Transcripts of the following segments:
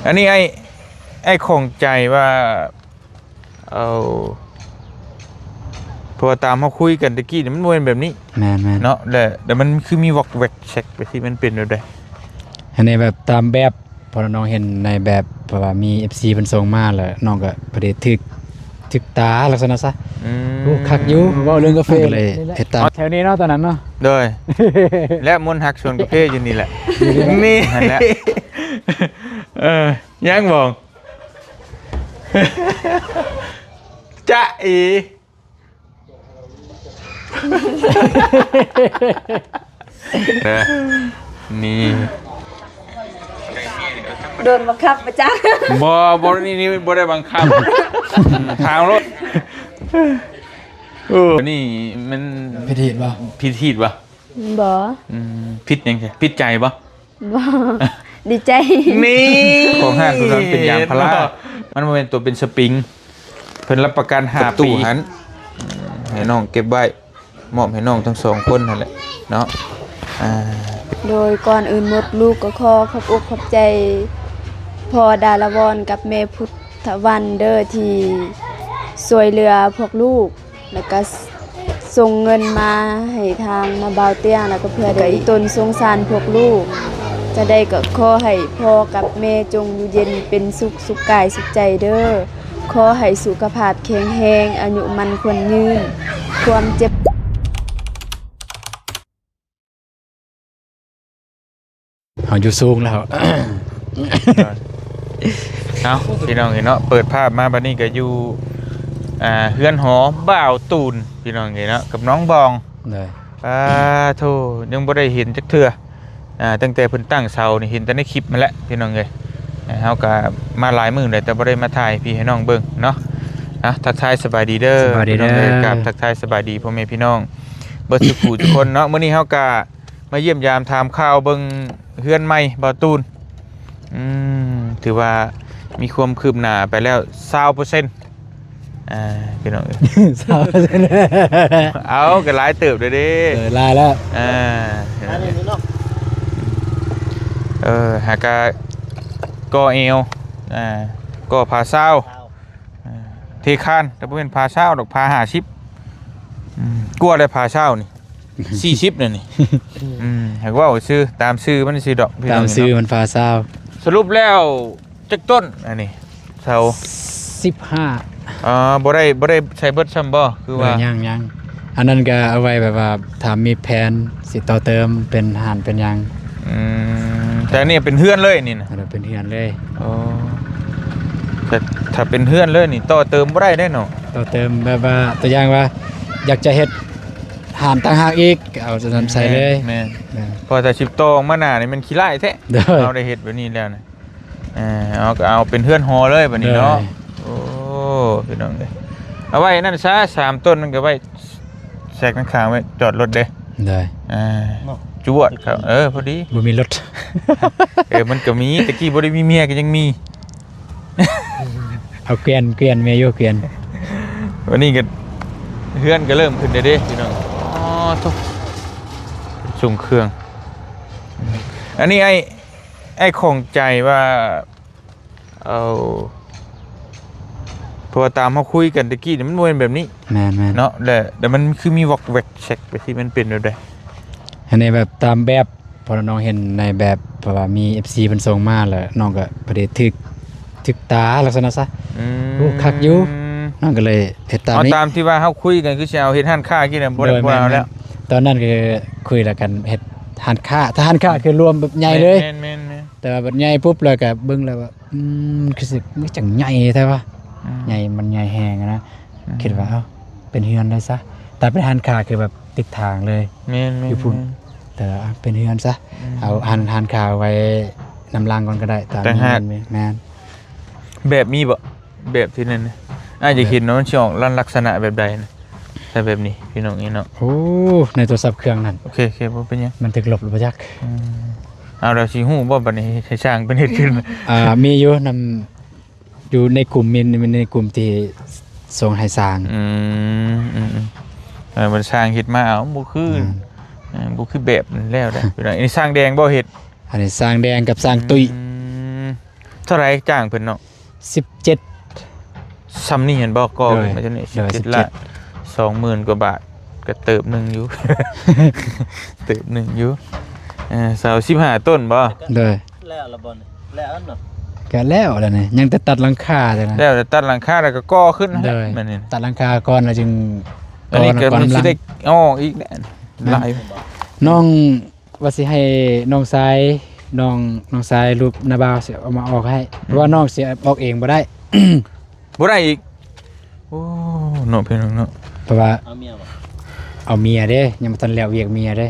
ອັນນີ້ອ້າຍ ອ້າຍຂ້ອງໃຈວ່າ ເອົາ ເພາະວ່າຕາມເຮົາຄຸຍກັນຕະກີ້ນີ້ ມັນບໍ່ແມ່ນແບບນີ້ ແມ່ນໆ ເນາະ ແລະ ແລ້ວມັນຄືມີວອກແວັກແຊັກໄປທີ່ມັນເປັນແບບໃດ? ອັນນີ້ແບບຕາມແບບ ເພາະວ່ານ້ອງເຫັນໃນແບບ ເພາະວ່າມີເອັຟຊີເພິ່ນສົ່ງມາ ແລ້ວນ້ອງກໍພໍດີຖືກ ຖືກຕາລັກສະນະຊະ. ອືມ ໂອ້ ຄັກຢູ່ ເວົ້າເລື່ອງກາເຟ ກໍເລີຍເຮັດຕາມ ແຖວນີ້ເນາະ ຕອນນັ້ນເນາະ ໂດຍ ແລະ ມົນຮັກສວນກາເຟຢູ່ນີ້ແຫຼະ ນີ້ຫັ້ນແຫຼະ ເອີ ຍັງບໍ່ ຈະເອ ເດີ ນີ້ ໂດນບັງຄັບມາຈັກ ບໍ່ ບໍ່ ນີ້ ນີ້ບໍ່ໄດ້ບັງຄັບ ອືມ ຖາມໂລດ ເອີ ນີ້ມັນ ຜິດຮີດບໍ່? ຜິດຮີດບໍ່? ບໍ່ ອືມ ຜິດຫຍັງ? ຜິດໃຈບໍ່? ບໍ່ ດີໃຈ ນີ້ ຂອງຮ້ານເພິ່ນວ່າມັນເປັນຢາງພາລາ ມັນບໍ່ແມ່ນຕົວເປັນສະປຣິງ ເພິ່ນຮັບປະກັນຫ້າປີ ປະຕູຫັ້ນ ໃຫ້ນ້ອງເກັບໄວ້ ມອບໃຫ້ນ້ອງທັງສອງຄົນຫັ້ນແຫຼະເນາະ ອ່າ ໂດຍກ່ອນອື່ນໝົດ ລູກກໍຂໍຂອບອົກຂອບໃຈພໍ່ດາລະວອນກັບແມ່ພຸດທະວັນເດີ ທີ່ຊ່ວຍເຫຼືອພວກລູກ ແລ້ວກໍ ສ- ສົ່ງເງິນມາໃຫ້ທາງນ້າບ່າວຕຽງ ແລ້ວກໍເພື່ອໄດ້ ຕົນສົງສານພວກລູກ ຈະໄດ້ກໍຂໍໃຫ້ພໍ່ກັບແມ່ຈົ່ງຢູ່ເຢັນເປັນສຸກ ສຸກກາຍສຸກໃຈເດີ ຂໍໃຫ້ສຸຂະພາບແຂງແຮງ ອາຍຸໝັ້ນຂວັນຍືນ ຄວາມເຈັບ ເຮົາຢູ່ສູງແລ້ວ ເອົາ ພີ່ນ້ອງເອີຍເນາະ ເປີດພາບມາບັດນີ້ກໍຢູ່ ອ່າ ເຮືອນຫໍບ່າວຕູນ ພີ່ນ້ອງເອີຍເນາະ ກັບນ້ອງບອງ ໂດຍ ປາໂທ ຍັງບໍ່ໄດ້ເຫັນຈັກເທື່ອ ອ່າ ຕັ້ງແຕ່ເພິ່ນຕັ້ງເສົານີ້ ເຫັນແຕ່ໃນຄລິບຫັ້ນແຫຼະ ພີ່ນ້ອງເອີຍ ເຮົາກໍມາຫຼາຍມື້ແລ້ວ ແຕ່ບໍ່ໄດ້ມາຖ່າຍໃຫ້ພີ່ໃຫ້ນ້ອງເບິ່ງເນາະ ອ່ະ ທັກທາຍສະບາຍດີເດີ ສະບາຍດີເດີ ພີ່ນ້ອງເອີຍ ກາບທັກທາຍສະບາຍດີພໍ່ແມ່ພີ່ນ້ອງ ເບິດທຸກຜູ້ທຸກຄົນເນາະ ມື້ນີ້ເຮົາກະມາຢ້ຽມຢາມຖາມຂ່າວເບິ່ງເຮືອນໃໝ່ບ່າວຕູນ ອືມ ຖືວ່າມີຄວາມຄືບໜ້າໄປແລ້ວຊາວເປີເຊັນ ອ່າ ພີ່ນ້ອງເອີຍ ຊາວເປີເຊັນ ເອົາ ກໍຫຼາຍເຕີບເດ້ ເອີ ຫຼາຍແລ້ວ ອ່າ ເອີ ຫາກະກໍ່ແອວ ອ່າ ກໍ່ຝາຊາວ ອ່າ ເທຄານ ແຕ່ບໍ່ແມ່ນຝາຊາວດອກ ຝາຫ້າສິບ ອືມ ກວ່າແລ້ວຝາຊາວນີ້ ສີ່ສິບນັ້ນນີ້ ອືມ ຫາກເວົ້າຊື່ ຕາມຊື່ມັນຊື່ດອກ ຕາມຊື່ມັນຝາຊາວ ສະຫຼຸບແລ້ວຈັກຕົ້ນອັນນີ້ ເສົາ ສິບຫ້າ ອໍ ບໍ່ໄດ້ ບໍ່ໄດ້ໃຊ້ເບິດຊ້ຳບໍ່? ຄືວ່າ ເອີ ຍັງໆ ອັນນັ້ນກໍເອົາໄວ້ແບບວ່າ ຖ້າມີແຜນຊິຕໍ່ເຕີມເປັນຮ້ານເປັນຫຍັງ ອືມ ແຕ່ອັນນີ້ເປັນເຮືອນເລີຍນີ້ນະ ອັນນັ້ນເປັນເຮືອນເລີຍ ອໍ ແຕ່ຖ້າເປັນເຮືອນເລີຍນີ້ ຕໍ່ເຕີມບໍ່ໄດ້ເດ້ເນາະ ຕໍ່ເຕີມແບບວ່າ ຕົວຢ່າງວ່າ ຢາກຈະເຮັດຮ້ານຕ່າງຫາກອີກ ເອົາຕົວນັ້ນໃສ່ເລີຍ ແມ່ນ ແມ່ນ ແມ່ນ ເພາະຖ້າຊິຕໍ່ອອກມາໜ້ານີ້ແມ່ນຂີ້ຮ້າຍແທ້ ໂດຍ ເຮົາໄດ້ເຮັດແບບນີ້ແລ້ວນະ ເອີ ເອົາ ກໍເອົາເປັນເຮືອນຫໍເລີຍບັດນີ້ເນາະ ໂດຍ ໂອ້ ພີ່ນ້ອງເອີຍ ເອົາໄວ້ນັ້ນຊະ ສາມຕົ້ນນັ້ນກໍໄວ້ ແຊກຂ້າງໆ ໄວ້ຈອດລົດເດ້ ໂດຍ ອ່າ ເນາະ ຈວດເຂົ້າ ເອີ ພໍດີ ບໍ່ມີລົດ ເອີ ມັນກໍມີ ແຕ່ກີ້ບໍ່ໄດ້ມີເມຍກໍຍັງມີ ເອົາ ກວຽນ ກວຽນ ແມ່ຢູ່ ກວຽນ ວັນນີ້ກໍເຮືອນກໍເລີ່ມຂຶ້ນແລ້ວເດ້ພີ່ນ້ອງ ອໍ ໂທ້ ສົ່ງເຄື່ອງ ອັນນີ້ອ້າຍ ອ້າຍຂ້ອງໃຈວ່າ ເອົາ ເພາະວ່າຕາມເຮົາຄຸຍກັນຕະກີ້ນີ້ ມັນບໍ່ແມ່ນແບບນີ້ ແມ່ນໆ ເນາະ ແລະ ແລ້ວມັນຄືມີວອກແວັກແຊັກໄປທີ່ມັນເປັນແບບໃດ? ອັນນີ້ແບບຕາມແບບ ເພາະວ່ານ້ອງເຫັນໃນແບບ ເພາະວ່າມີເອັຟຊີເພິ່ນສົ່ງມາ ແລ້ວນ້ອງກໍພໍດີຖືກ ຖືກຕາລັກສະນະຊະ ອືມ ໂອ້ ຄັກຢູ່ ນ້ອງກໍເລີຍເຮັດຕາມນີ້ ເອົາຕາມທີ່ວ່າເຮົາຄຸຍກັນ ຄືຊິເອົາເຮັດຮ້ານຄ້າກິນນະ ບໍ່ໄດ້ ບໍ່ເອົາແລ້ວ ຕອນນັ້ນກໍຄຸຍແລ້ວກັນເຮັດຮ້ານຄ້າ ຖ້າຮ້ານຄ້າຄືລວມແບບໃຫຍ່ເລີຍ ແມ່ນໆໆ ແຕ່ວ່າບັດໃຫຍ່ປຸບແລ້ວກໍເບິ່ງແລ້ວວ່າ ອືມ ຄືຊິ ຄືຈັ່ງໃຫຍ່ແທ້ວະ ອືມ ໃຫຍ່ ມັນໃຫຍ່ແຮງນະ ອືມ ຄິດວ່າ ເອົ້າ ເປັນເຮືອນໄດ້ຊະ ຖ້າເປັນຮ້ານຄ້າຄືແບບຕິດທາງເລີຍ ແມ່ນໆໆ ຢູ່ພຸ້ນ ແຕ່ວ່າເປັນເຮືອນຊະ ອືມ ເອົາຮ້ານ ຮ້ານຄ້າໄວ້ນຳຫຼັງກ່ອນກໍໄດ້ ຕາມ ຕ່າງຫາກ ແມ່ນ ແບບມີບໍ່? ແບບທີ່ນັ້ນນະ ອ້າຍຢາກເຫັນວ່າມັນຊິອອກລັກສະນະແບບໃດນະ ຖ້າແບບນີ້ພີ່ນ້ອງເອີຍເນາະ ໂອ້ ໃນໂທລະສັບເຄື່ອງນັ້ນ ໂອເຄໆ ບໍ່ເປັນຫຍັງ ມັນຖືກລົບຫຼືບໍ່ຈັກ ອືມ ເອົາ ແລ້ວຊິຮູ້ບໍ່ບັດນີ້ ໃຫ້ຊ່າງເພິ່ນເຮັດຂຶ້ນ ອ່າ ມີຢູ່ນຳ ຢູ່ໃນກຸ່ມ ມີ ມີໃນກຸ່ມທີ່ສົ່ງໃຫ້ຊ່າງ ອືມ ອືມໆ ເອີ ມັນຊ່າງເຮັດມາ ເອົາ ບໍ່ຄື ອືມ ເອີ ບໍ່ຄືແບບນັ້ນແລ້ວເດ້ ພີ່ນ້ອງ ອັນນີ້ຊ່າງແດງບໍ່ເຮັດ? ອັນນີ້ຊ່າງແດງກັບຊ່າງຕຸ້ຍ ອືມ ເທົ່າໃດຈ້າງເພິ່ນເນາະ? ສິບເຈັດ ຊ່ຳນີ້ແມ່ນບໍ່? ກໍ ໂດຍ ມາຈາກນີ້ ໂດຍ ສິບເຈັດ ສິບເຈັດ ລ້ານ ສອງໝື່ນກວ່າບາດ ກໍເຕີບໜຶ່ງຢູ່ ເຕີບໜຶ່ງຢູ່. ເອີ ເສົາສິບຫ້າຕົ້ນບໍ່? ໂດຍ ແລ້ວລະບໍ່ນີ້? ແລ້ວເນາະ? ກໍແລ້ວແລ້ວນີ້ ຍັງແຕ່ຕັດຫຼັງຄາເທົ່ານັ້ນ ແລ້ວແຕ່ຕັດຫຼັງຄາ ແລ້ວກໍກໍ່ຂຶ້ນ ໂດຍ ແມ່ນນີ້ ຕັດຫຼັງຄາກ່ອນ ແລ້ວຈຶ່ງ ອັນນີ້ກໍ ກໍ່ ມັນຊິໄດ້ອອກອີກແຫຼະ ແມ່ນ ຫຼາຍ ນ້ອງ ວ່າຊິໃຫ້ນ້ອງຊາຍ ນ້ອງ ນ້ອງຊາຍລູກນ້າບ່າວຊິເອົາມາອອກໃຫ້ ອືມ ເພາະວ່ານ້ອງຊິອອກເອງບໍ່ໄດ້ ບໍ່ໄດ້ອີກ. ໂອ້ ເນາະ ພີ່ນ້ອງເນາະ ເພາະວ່າ ເອົາເມຍບໍ່? ເອົາເມຍເດ້ ຍັງບໍ່ທັນແລ້ວວຽກເມຍເດ້.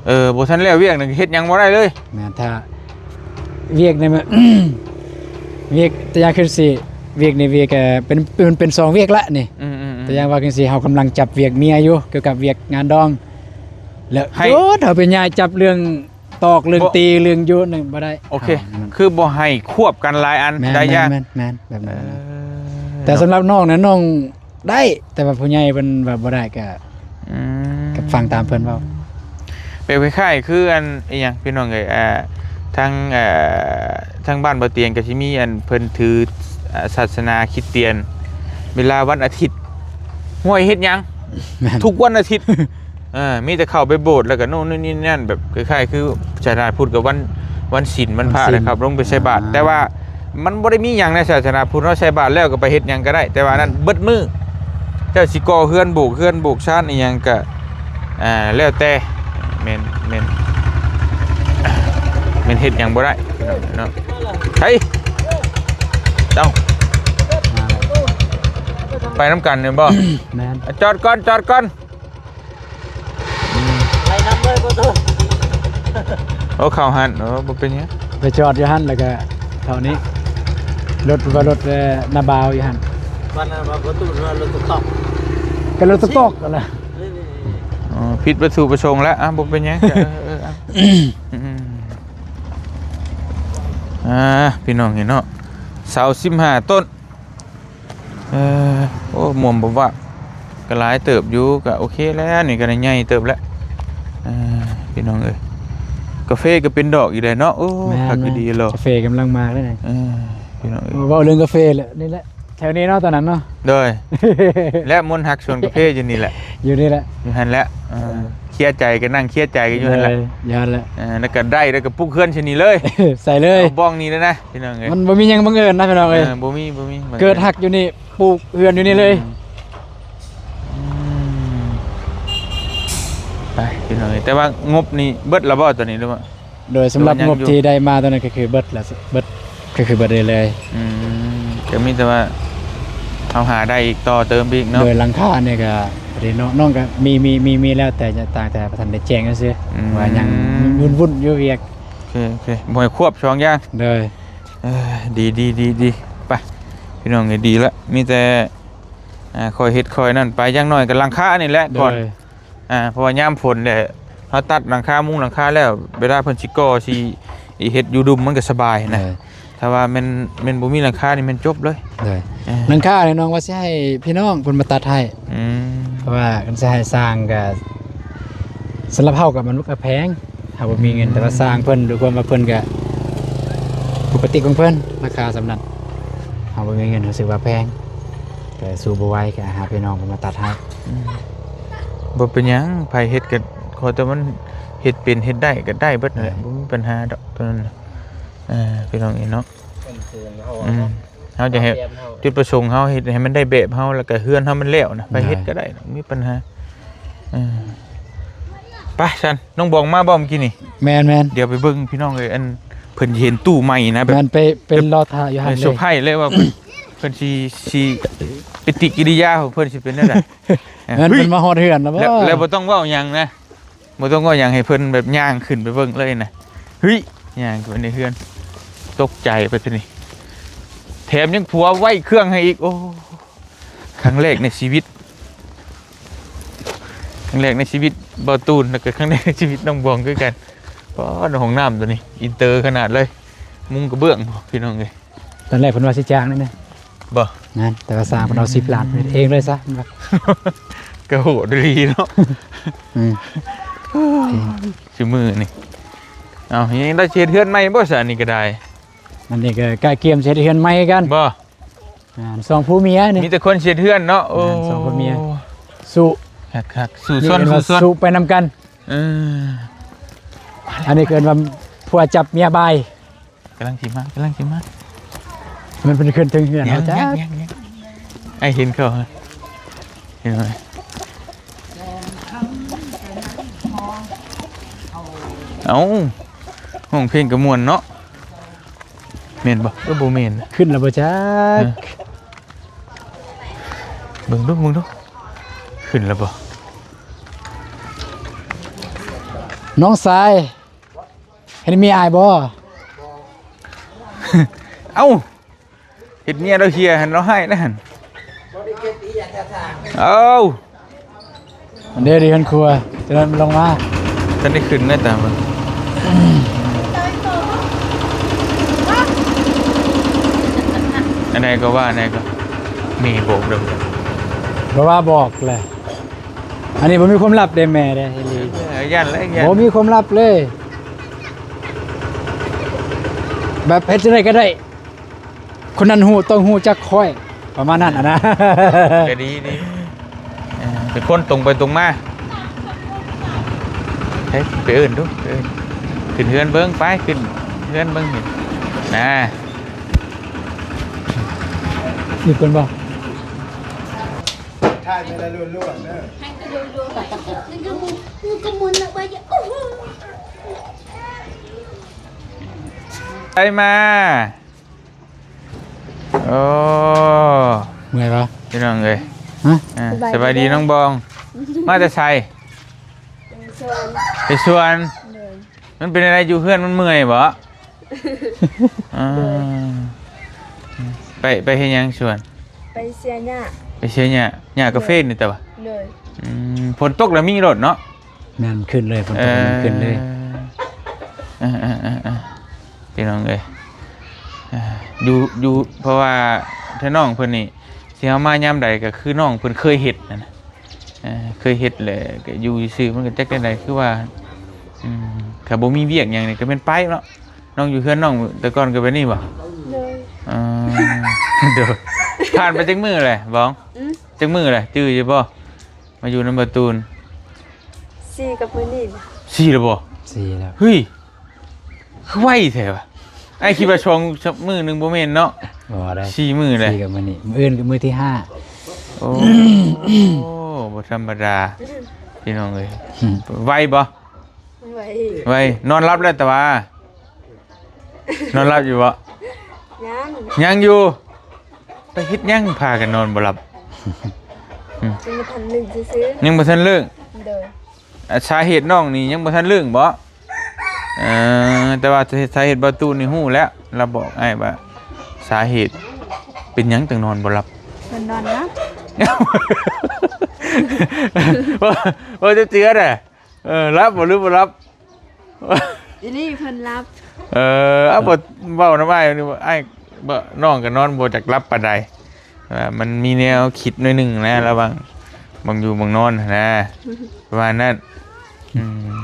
ເອີ ບໍ່ທັນແລ້ວວຽກນີ້ເຮັດຫຍັງບໍ່ໄດ້ເລີຍ. ແມ່ນ ຖ້າວຽກນີ້ມັນ ວຽກ ຕົວຢ່າງຄືຊິ ວຽກນີ້ວຽກ ເອີ ເປັນ ເປັນ ເປັນສອງວຽກລະນີ້ ອືມໆໆ ຕົວຢ່າງວ່າຈັ່ງຊີ້ ເຮົາກຳລັງຈັບວຽກເມຍຢູ່ ກ່ຽວກັບວຽກງານດອງ ແລ້ວ ໃຫ້ ໂອ້ ເຮົາໄປຍ້າຍຈັບເລື່ອງຕອກ ເລື່ອງ ບໍ່ ຕີ ເລື່ອງຢູ່ນັ້ນບໍ່ໄດ້. ໂອເຄ ເຮົາ ຄືບໍ່ໃຫ້ຄວບກັນຫຼາຍອັນ ແມ່ນ ໄດ້ຍາກ ແມ່ນ ແມ່ນ ແມ່ນ ແບບນັ້ນ ເອີ ແຕ່ສຳລັບນ້ອງນະ ນ້ອງໄດ້ ແຕ່ວ່າຜູ້ໃຫຍ່ເພິ່ນວ່າບໍ່ໄດ້ ກໍ ອືມ ກໍຟັງຕາມເພິ່ນເວົ້າ. ແບບຄ້າຍໆ ຄືອັນ ອີຫຍັງ ພີ່ນ້ອງເອີຍ ອ່າ ທາງ ອ່າ ທາງບ້ານບໍ່ຕຽງກໍຊິມີອັນເພິ່ນຖື ອ່າ ສາສະໜາຄຣິສຕຽນ ເວລາວັນອາທິດ ຫ້ວຍ ເຮັດຫຍັງ ແມ່ນ ທຸກວັນອາທິດ ເອີ ມີແຕ່ເຂົ້າໄປໂບດ ແລ້ວກໍໂນ່ນນີ້ນັ້ນ ແບບຄ້າຍໆ ຄືສາສະໜາພຸດກໍວັນ ວັນສິນ ວັນພະ ວັນສິນ ແລ້ວເຂົ້າລົງໄປໃສ່ບາດ ອ່າ ແຕ່ວ່າມັນບໍ່ໄດ້ມີຫຍັງໃນສາສະໜາພຸດເນາະ ໃສ່ບາດແລ້ວກໍໄປເຮັດຫຍັງກໍໄດ້ ແຕ່ວ່ານັ້ນ ອືມ ເບິດມື້ ເຈົ້າຊິກໍ່ເຮືອນ ໂບກເຮືອນ ໂບກຊານ ອີຫຍັງກໍ ອ່າ ແລ້ວແຕ່ ແມ່ນ ແມ່ນ ແມ່ນເຮັດຫຍັງບໍ່ໄດ້ເນາະ. ເຮີ້ຍ ເອົ້າ ໄປນຳກັນແມ່ນບໍ່? ແມ່ນ ຈອດກ່ອນ ຈອດກ່ອນ. ໄປນຳເລີຍປະຕູ. ໂອ້ ເຂົ້າຫັ້ນ ໂອ້ ບໍ່ເປັນຫຍັງ ໄປຈອດຢູ່ຫັ້ນ ແລ້ວກະເທົ່ານີ້ ລົດວ່າລົດ ເອີ ນ້າບ່າວຢູ່ຫັ້ນ ວ່ານັ້ນວ່າປະຕູ ວ່າລົດຕອກ ກໍລົດຕອກຫັ້ນລະ. ອໍ ຜິດວັດຖຸປະສົງລະ ອ່າ ບໍ່ເປັນຫຍັງ ເອີ ເອີ ເອີ ອ່າ ພີ່ນ້ອງເຫັນເນາະ ເສົາສິບຫ້າຕົ້ນ. ເອີ ໂອ້ ມ່ວນບໍ່ວະ ກໍຫຼາຍເຕີບຢູ່ ກໍໂອເຄແລ້ວ ນີ້ກໍໄດ້ໃຫຍ່ເຕີບແລ້ວ. ເອີ ພີ່ນ້ອງເອີຍ ກາເຟກໍເປັນດອກອີກແລ້ວເນາະ. ໂອ້ ແມ່ນ ຄັກ ແມ່ນ ດີໆ ເລີຍ ກາເຟກຳລັງມາເລີຍນີ້. ເອີ ພີ່ນ້ອງເອີຍ ເວົ້າເລື່ອງກາເຟແຫຼະ ນີ້ແຫຼະ ແຖວນີ້ເນາະ ຕອນນັ້ນເນາະ. ໂດຍ ແລະ ມົນຮັກສວນກາເຟຢູ່ນີ້ແຫຼະ ຢູ່ນີ້ແຫຼະ ຢູ່ຫັ້ນແຫຼະ. ເອີ ເອີ ເຄຍໃຈກໍນັ່ງເຄຍໃຈກັນຢູ່ຫັ້ນແຫຼະ ຢູ່ຫັ້ນແຫຼະ. ເອີ ແລ້ວກໍໄດ້ ແລ້ວກໍປຸກເຮືອນໃສ່ນີ້ເລີຍ ໃສ່ເລີຍ ເອົາບ້ອງນີ້ເລີຍນະ ພີ່ນ້ອງເອີຍ. ມັນບໍ່ມີຫຍັງບັງເອີນນະ ພີ່ນ້ອງເອີຍ. ເອີ ບໍ່ມີ ບໍ່ມີ ເກີດຮັກຢູ່ນີ້ ປູກເຮືອນຢູ່ນີ້ເລີຍ. ອືມ ອືມ ໄປ ພີ່ນ້ອງເອີຍ ແຕ່ວ່າງົບນີ້ເບິດແລ້ວບໍ່ຕອນນີ້ ຫຼືວ່າ? ໂດຍ ສຳລັບງົບທີ່ໄດ້ມາຕອນນັ້ນກໍຄືເບິດແລ້ວ ເບິດ ກໍຄືເບິດໄດ້ເລີຍ. ອືມ ກໍມີແຕ່ວ່າເຮົາຫາໄດ້ອີກ ຕໍ່ເຕີມອີກເນາະ. ໂດຍ ຫຼັງຄານີ້ກໍ ເດ້ເນາະ ນ້ອງກໍມີ ມີ ມີ ມີແລ້ວ ແຕ່ຕ່າງແຕ່ບໍ່ທັນໄດ້ແຈ້ງຊື່ໆ ອືມ ວ່າຍັງວຸ້ນໆຢູ່ວຽກ. ໂອເຄ ໂອເຄ ບໍ່ໃຫ້ຄວບສອງຢ່າງ. ໂດຍ ເອີ ດີ ດີ ດີ ດີ ໄປ ພີ່ນ້ອງເອີຍ ດີລະ ມີແຕ່ ອ່າ ຄ່ອຍເຮັດຄ່ອຍນັ້ນໄປ ຢ່າງໜ້ອຍກໍຫຼັງຄານີ້ແຫຼະກ່ອນ. ໂດຍ ອ່າ ເພາະວ່າຍາມຝົນແຫຼະ ເຮົາຕັດຫຼັງຄາມຸງຫຼັງຄາແລ້ວ ເວລາເພິ່ນຊິກໍ່ຊິເຮັດຢູ່ດຸ່ມມັນກໍສະບາຍນະ. ເອີ ຖ້າວ່າແມ່ນ ແມ່ນບໍ່ມີຫຼັງຄານີ້ແມ່ນຈົບເລີຍ. ໂດຍ ເອີ ຫຼັງຄານີ້ນ້ອງວ່າຊິໃຫ້ພີ່ນ້ອງເພິ່ນມາຕັດໃຫ້. ອືມ ເພາະວ່າຄັນຊິໃຫ້ຊ່າງກໍ ສຳລັບເຮົາກໍມັນກໍແພງ ເຮົາບໍ່ມີເງິນ ອືມ ແຕ່ວ່າຊ່າງເພິ່ນ ດ້ວຍຄວາມວ່າເພິ່ນກໍປົກກະຕິຂອງເພິ່ນ ລາຄາສ່ຳນັ້ນ ເຮົາບໍ່ມີເງິນ ເຮົາຖືວ່າແພງ ແຕ່ສູ້ບໍ່ໄຫວ ກໍຫາພີ່ນ້ອງເພິ່ນມາຕັດໃຫ້. ອືມ ບໍ່ເປັນຫຍັງ ໃຜເຮັດກໍຂໍແຕ່ມັນເຮັດເປັນເຮັດໄດ້ກໍໄດ້ເບິດນັ້ນແຫຼະ. ເອີ ບໍ່ມີບັນຫາດອກຕົວນັ້ນນະ. ເອີ ພີ່ນ້ອງເອີຍເນາະ ເປັນຄືເຮົາ ອືມ ເນາະ ເຮົາຈະໃຫ້ ຕາມແບບເຮົາ ຈຸດປະສົງເຮົາເຮັດໃຫ້ມັນໄດ້ແບບເຮົາ ແລ້ວກໍເຮືອນເຮົາມັນແລ້ວນະ ໄປເຮັດກໍໄດ້ ບໍ່ມີບັນຫາ. ເອີ ໄປຊັ້ນ ນ້ອງບອງມາບໍ່ມື້ກີ້ນີ້? ແມ່ນໆ ດຽວໄປເບິ່ງພີ່ນ້ອງເອີຍ ອັນເພິ່ນເຫັນຕູ້ໃໝ່ນະ ແບບ ແມ່ນ ໄປ ໄປລໍຖ້າຢູ່ຫັ້ນເລີຍ ເຊີໄພຣສ໌ເລີຍວ່າເພິ່ນ ເພິ່ນຊິ ຊິ ປະຕິກິລິຍາຂອງເພິ່ນຊິເປັນແນວໃດ. ແມ່ນ ເຮີ້ຍ ເພິ່ນມາຮອດເຮືອນແລ້ວບໍ່? ແລ້ວ ແລ້ວບໍ່ຕ້ອງເວົ້າຫຍັງນະ ບໍ່ຕ້ອງເວົ້າຫຍັງ ໃຫ້ເພິ່ນແບບຍ່າງຂຶ້ນໄປເບິ່ງເລີຍນະ. ເຮີ້ຍ ຍ່າງເຂົ້າໄປໃນເຮືອນ ຕົກໃຈໄປຕົວນີ້ ແຖມຍັງຜົວໄວ້ເຄື່ອງໃຫ້ອີກ. ໂອ້ ຄັ້ງແລກໃນຊີວິດ ຄັ້ງແລກໃນຊີວິດບ່າວຕູນ ແລ້ວກໍຄັ້ງແລກໃນຊີວິດນ້ອງບອງຄືກັນ. ປ້າດ ຫ້ອງນ້ຳຕົວນີ້ອິນເຕີຂະໜາດເລີຍ ມຸງກະເບື້ອງ ພີ່ນ້ອງເອີຍ. ຕອນແລກເພິ່ນວ່າຊິຈ້າງນີ້ນະ ບໍ່ ນັ້ນ ແຕ່ວ່າຊ່າງເພິ່ນເອົາ ອືມ ສິບລ້ານ ເຮັດເອງເລີຍຊະ ກະໂຫດອີ່ຫຼີເນາະ. ອືມ ຊຸມື້ນີ້ ເອົ້າ ຍັງໄດ້ເຮັດເຮືອນໃໝ່ບໍ່ຊະ ອັນນີ້ກໍໄດ້? ອັນນີ້ກໍກະກຽມຊິເຮັດເຮືອນໃໝ່ກັນ ບໍ່? ອ່າ ສອງຜົວເມຍນີ້ ມີແຕ່ຄົນຊິເຮັດເຮືອນເນາະ. ໂອ້ ອ່າ ສອງຜົວເມຍ ສູ້ ຄັກໆ ສູ້ຊົນ ນີ້ເອີ້ນວ່າ ສູ້ຊົນ ສູ້ໄປນຳກັນ. ເອີ ອັນນີ້ກໍເອີ້ນວ່າຜົວຈັບເມຍບາຍ. ກຳລັງຊິມາ ກຳລັງຊິມາ ມັນເປັນຂຶ້ນເທິງເຮືອນ ຍັງ ເຮົາຈ້າ ຍັງ ຍັງ ຍັງ ອ້າຍເຫັນເຂົາ ເຫັນບໍ່? ເອົ້າ ຮ້ອງເພງກໍມ່ວນເນາະ ແມ່ນບໍ່? ກໍບໍ່ແມ່ນ ຂຶ້ນແລ້ວບໍ່ຈັກ ເອີ ເບິ່ງດູ ເບິ່ງດູ ຂຶ້ນແລ້ວບໍ່? ນ້ອງຊາຍ ເຫັນເມຍອ້າຍບໍ່? ເອົ້າ ເຮັດເມຍລາວເຫ່ຍຫັ້ນ ລາວຮ້າຍແລ້ວຫັ້ນ. ເອົ້າ ເດ້ ເດ້ ເຮືອນຄົວ ຈະນັ້ນລົງມາ ທັນໄດ້ຂຶ້ນໄດ້ຕາມ ອັນໃດກໍວ່າ ອັນໃດກໍ ແມ່ບອກເດີ ບໍ່ວ່າບອກແຫຼະ. ອັນນີ້ບໍ່ມີຄວາມລັບເດ້ແມ່ເດ້ ອີ່ຫຼີ ເອີ ຢ້ານເລີຍ ຢ້ານ ບໍ່ມີຄວາມລັບເລີຍ ແບບເຮັດຈັ່ງໃດກໍໄດ້ ຄົນນັ້ນຮູ້ ຕ້ອງຮູ້ຈັກຂ້ອຍ ປະມານນັ້ນຫັ້ນນະ. ກໍດີ ດີ ເອີ ເປັນຄົນຕົງໄປຕົງມາ. ເອີ ໄປເອີ້ນດູ ເອີ້ນ ຂຶ້ນເຮືອນເບິ່ງ ໄປ ຂຶ້ນເຮືອນເບິ່ງ ນີ້ນະ. ມີຄົນບໍ່? ຖ່າຍໄປແລ້ວລ້ວນໆເດີ ໃຫ້ກະໂດດໆ ມັນກະໝຸນ ມັນກະໝຸນແລ້ວໄປ ໂອ້ໂຫ ໄປມາ. ໂອ້ ເມື່ອຍບໍ່? ພີ່ນ້ອງເອີຍ ຮະ? ອ່າ ສະບາຍດີ ສະບາຍດີນ້ອງບອງ ມາແຕ່ໃສ? ໄປສວນ ໄປສວນ ໂດຍ. ມັນເປັນຈັ່ງໃດ ຢູ່ເຮືອນມັນເມື່ອຍບໍ່? ອ່າ ໂດຍ ໄປ ໄປເຮັດຫຍັງສວນ? ໄປເສຍຫຍ້າ ໄປເສຍຫຍ້າ ຫຍ້າກາເຟນີ້ແຕ່ວ່າ ໂດຍ. ອືມ ຝົນຕົກແລ້ວມີໂລດເນາະ ແມ່ນ ຂຶ້ນເລີຍ ຝົນຕົກແລ້ວມັນຂຶ້ນເລີຍ. ເອີ ເອີ ເອີ ເອີ ພີ່ນ້ອງເອີຍ ເອີ ຢູ່ ຢູ່ ເພາະວ່າຖ້ານ້ອງເພິ່ນນີ້ ຊິເອົາມາຍາມໃດກໍຄືນ້ອງເພິ່ນເຄີຍເຮັດຫັ້ນນະ. ເອີ ເຄີຍເຮັດແຫຼະ ກໍຢູ່ຊື່ໆ ມັນກໍຈັກແນວໃດ ຄືວ່າ ອືມ ຖ້າບໍ່ມີວຽກຫຍັງນີ້ກໍແມ່ນໄປເນາະ. ນ້ອງຢູ່ເຮືອນນ້ອງແຕ່ກ່ອນກໍແບບນີ້ບໍ່? ໂດຍ ເອີ ໂດຍ. ຜ່ານໄປຈັກມື້ແຫຼະບອງ? ອືມ ຈັກມື້ແຫຼະ ຈື່ຢູ່ບໍ່? ມາຢູ່ນຳບ່າວຕູນ ສີ່ກັບມື້ນີ້ ສີ່ແລ້ວບໍ່? ສີ່ແລ້ວ ເຮີ້ຍ ຄືໄວແທ້ວະ. ອ້າຍຄິດວ່າສອງມື້ໜຶ່ງບໍ່ແມ່ນເນາະ ບໍ່ໄດ້ ສີ່ມື້ແລ້ວ ສີ່ກັບມື້ນີ້ ມື້ອື່ນກໍມື້ທີຫ້າ. ໂອ້ ບໍ່ທຳມະດາ ພີ່ນ້ອງເອີຍ ໄວບໍ່? ໄວ ໄວ. ນອນຫຼັບແລ້ວແຕ່ວ່າ ນອນຫຼັບຢູ່ບໍ່? ຍັງ ຍັງຢູ່. ໄປເຮັດຫຍັງພາກັນນອນບໍ່ຫຼັບ? ອືມ ຍັງບໍ່ທັນລຶ້ງຊື່ໆ ຍັງບໍ່ທັນລຶ້ງ. ໂດຍ. ອ່າ ສາເຫດນ້ອງນີ້ຍັງບໍ່ທັນລຶ້ງບໍ່? ເອີ ແຕ່ວ່າສາເຫດ ສາເຫດບ່າວຕູນນີ້ຮູ້ແລ້ວ ລາວບອກອ້າຍວ່າ ສາເຫດເປັນຫຍັງຈັ່ງນອນບໍ່ຫຼັບ. ເພິ່ນນອນນະ ເວົ້າ ເວົ້າເຈືອນະ. ເອີ ຫຼັບບໍ່ ຫຼືບໍ່ຫຼັບ? ອີ່ຫຼີ ເພິ່ນຫຼັບ. ເອີ ເອົາ ບໍ່ເວົ້ານຳອ້າຍນີ້ ອ້າຍ ບໍ່ ນ້ອງກໍນອນບໍ່ຢາກຫຼັບປານໃດ ວ່າມັນມີແນວຄິດໜ້ອຍໜຶ່ງນະ ລະຫວ່າງບ່ອນຢູ່ບ່ອນນອນຫັ້ນນະ ປະມານນັ້ນ. ອືມ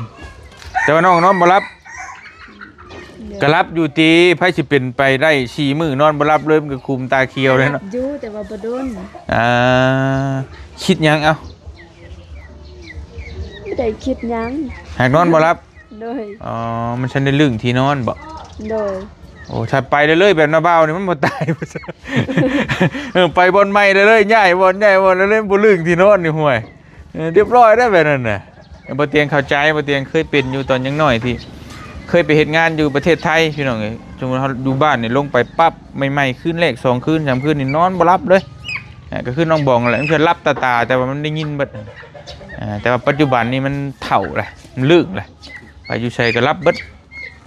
ແຕ່ວ່ານ້ອງນອນບໍ່ຫຼັບ. ໂດຍ. ກໍຫຼັບຢູ່ຕິ ໃຜຊິເປັນໄປໄດ້ ສີ່ມື້ນອນບໍ່ຫຼັບເລີຍ ມັນກໍຂຸມຕາຂຽວເລີຍເນາະ. ຫຼັບຢູ່ ແຕ່ວ່າບໍ່ດົນ. ອ່າ ຄິດຫຍັງເອົາ? ບໍ່ໄດ້ຄິດຫຍັງ ຫາກນອນບໍ່ຫຼັບ. ໂດຍ. ອໍ ມັນຊັ້ນໄດ້ລຶ້ງທີ່ນອນບໍ? ໂດຍ. ໂອ້ ຖ້າໄປເລື້ອຍໆແບບນ້າບ່າວນີ້ມັນບໍ່ຕາຍບໍ່ຊັ້ນ? ເອີ ໄປບ່ອນໃໝ່ເລື້ອຍໆ ຍ້າຍບ່ອນໃຫຍ່ບ່ອນເລີຍ ບໍ່ລຶ້ງທີ່ນອນນີ້ ຫ້ວຍ. ເອີ ຮຽບຮ້ອຍໄດ໋ແບບນັ້ນນະ. ບໍ່ຕຽງເຂົ້າໃຈ ບໍ່ຕຽງເຄີຍເປັນຢູ່ຕອນຍັງນ້ອຍ ທີ່ເຄີຍໄປເຮັດງານຢູ່ປະເທດໄທ ພີ່ນ້ອງເອີຍ. ສົມມຸດເຮົາຢູ່ບ້ານນີ້ ລົງໄປປັບ ໃໝ່ໆ ຄືນແລກ ສອງຄືນ ສາມຄືນນີ້ນອນບໍ່ຫຼັບເລີຍ. ອ່າ ກໍຄືນ້ອງບອງນັ້ນແຫຼະ ມັນຄືຫຼັບຕາໆ ແຕ່ວ່າມັນໄດ້ຍິນເບິດ. ອ່າ ແຕ່ວ່າປັດຈຸບັນນີ້ມັນເຖົ້າແລ້ວ ມັນລຶ້ງແລ້ວ ໄປຢູ່ໃສກໍຫຼັບເບິດ.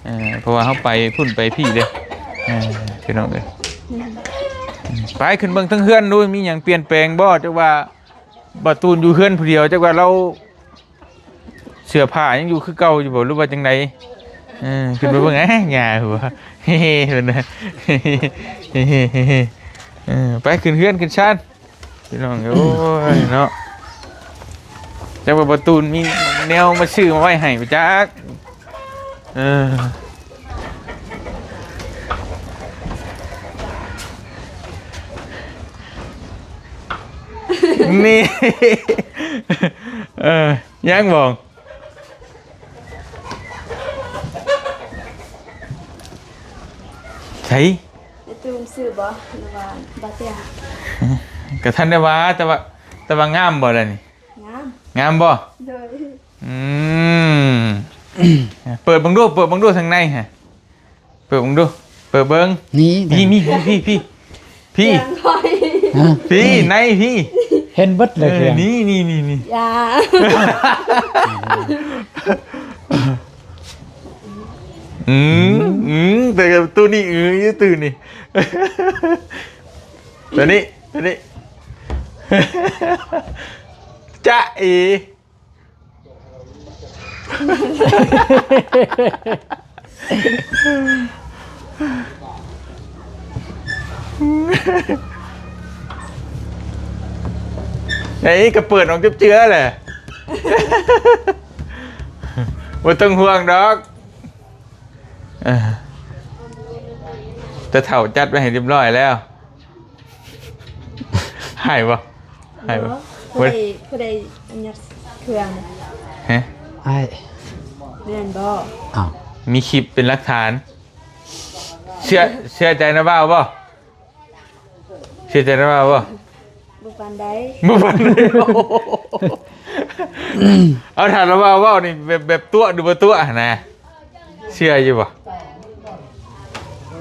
ເອີ ເພາະວ່າເຮົາໄປພຸ້ນໄປພີ້ເດ້. ເອີ ພີ່ນ້ອງເອີຍ ອືມ ໄປຂຶ້ນເບິ່ງເທິງເຮືອນດູ ມີຫຍັງປ່ຽນແປງບໍ່? ຈັກວ່າບ່າວຕູນຢູ່ເຮືອນຜູ້ດຽວ ຈັກວ່າລາວ ເສື້ອຜ້າຍັງຢູ່ຄືເກົ່າຢູ່ບໍ່ ຫຼືວ່າຈັ່ງໃດ? ເອີ ຂຶ້ນໄປເບິ່ງ ເອີ ຫຍ້າຫົວ ເອີ ໄປຂຶ້ນເຮືອນຂຶ້ນຊານ ພີ່ນ້ອງເອີຍ. ໂອ້ຍເນາະ ຈັກວ່າບ່າວຕູນມີແນວມາຊື້ມາໄວ້ໃຫ້ບໍ່ຈັກ. ເອີ. ນີ້ ເອີ ຍັງບໍ່ ໃສ ໄອ້ຕູມຊື້ບໍ່ ຫຼືວ່າບໍ່ແຕ່ງ? ກໍທັນໄດ້ວ່າ ແຕ່ວ່າ ແຕ່ວ່າງາມບໍ່ລະນີ້? ງາມ ງາມບໍ່? ໂດຍ ອືມ ເປີດເບິ່ງດູ ເປີດເບິ່ງດູທາງໃນຫັ້ນ ເປີດເບິ່ງດູ ເປີດເບິ່ງ ນີ້ ນີ້ ນີ້ ພີ່ ພີ່ ພີ່ ພີ່ ແຕ່ງຂ້ອຍ ຮະ ພີ່ ໃນພີ່ ເຫັນເບິດເລີຍ ເອີ ເຄື່ອງ ນີ້ ນີ້ ນີ້ ນີ້ ຢ່າ ອືມ ອືມ ແຕ່ຕູ້ນີ້ ອືມ ຢູ່ຕູ້ນີ້ ຕົວນີ້ ຕົວນີ້ ຈະເອ ໄອ້ກໍເປີດອອກເຈື່ອແຫຼະ ບໍ່ຕ້ອງຫ່ວງດອກ ເອີ ແຕ່ເຖົ້າຈັດໄວ້ໃຫ້ຮຽບຮ້ອຍແລ້ວ. ໃຫ້ບໍ່? ໃຫ້ບໍ່? ບໍ່ ຜູ້ໃດ ຜູ້ໃດອັນຍັດເຄື່ອງ? ຮະ? ອ້າຍ ແມ່ນບໍ່? ອ້າວ ມີຄລິບເປັນຫຼັກຖານ. ເຊື່ອ ເຊື່ອໃຈນະບ່າວບໍ່? ເຊື່ອໃຈນະບ່າວບໍ່? ບໍ່ປານໃດ. ບໍ່ປານໃດ. ເອົາ ຖ້ານະບ່າວເວົ້ານີ້ ແບບ ແບບຕົວະຫຼືບໍ່ຕົວະຫັ້ນນະ? ເຊື່ອຢູ່ບໍ່?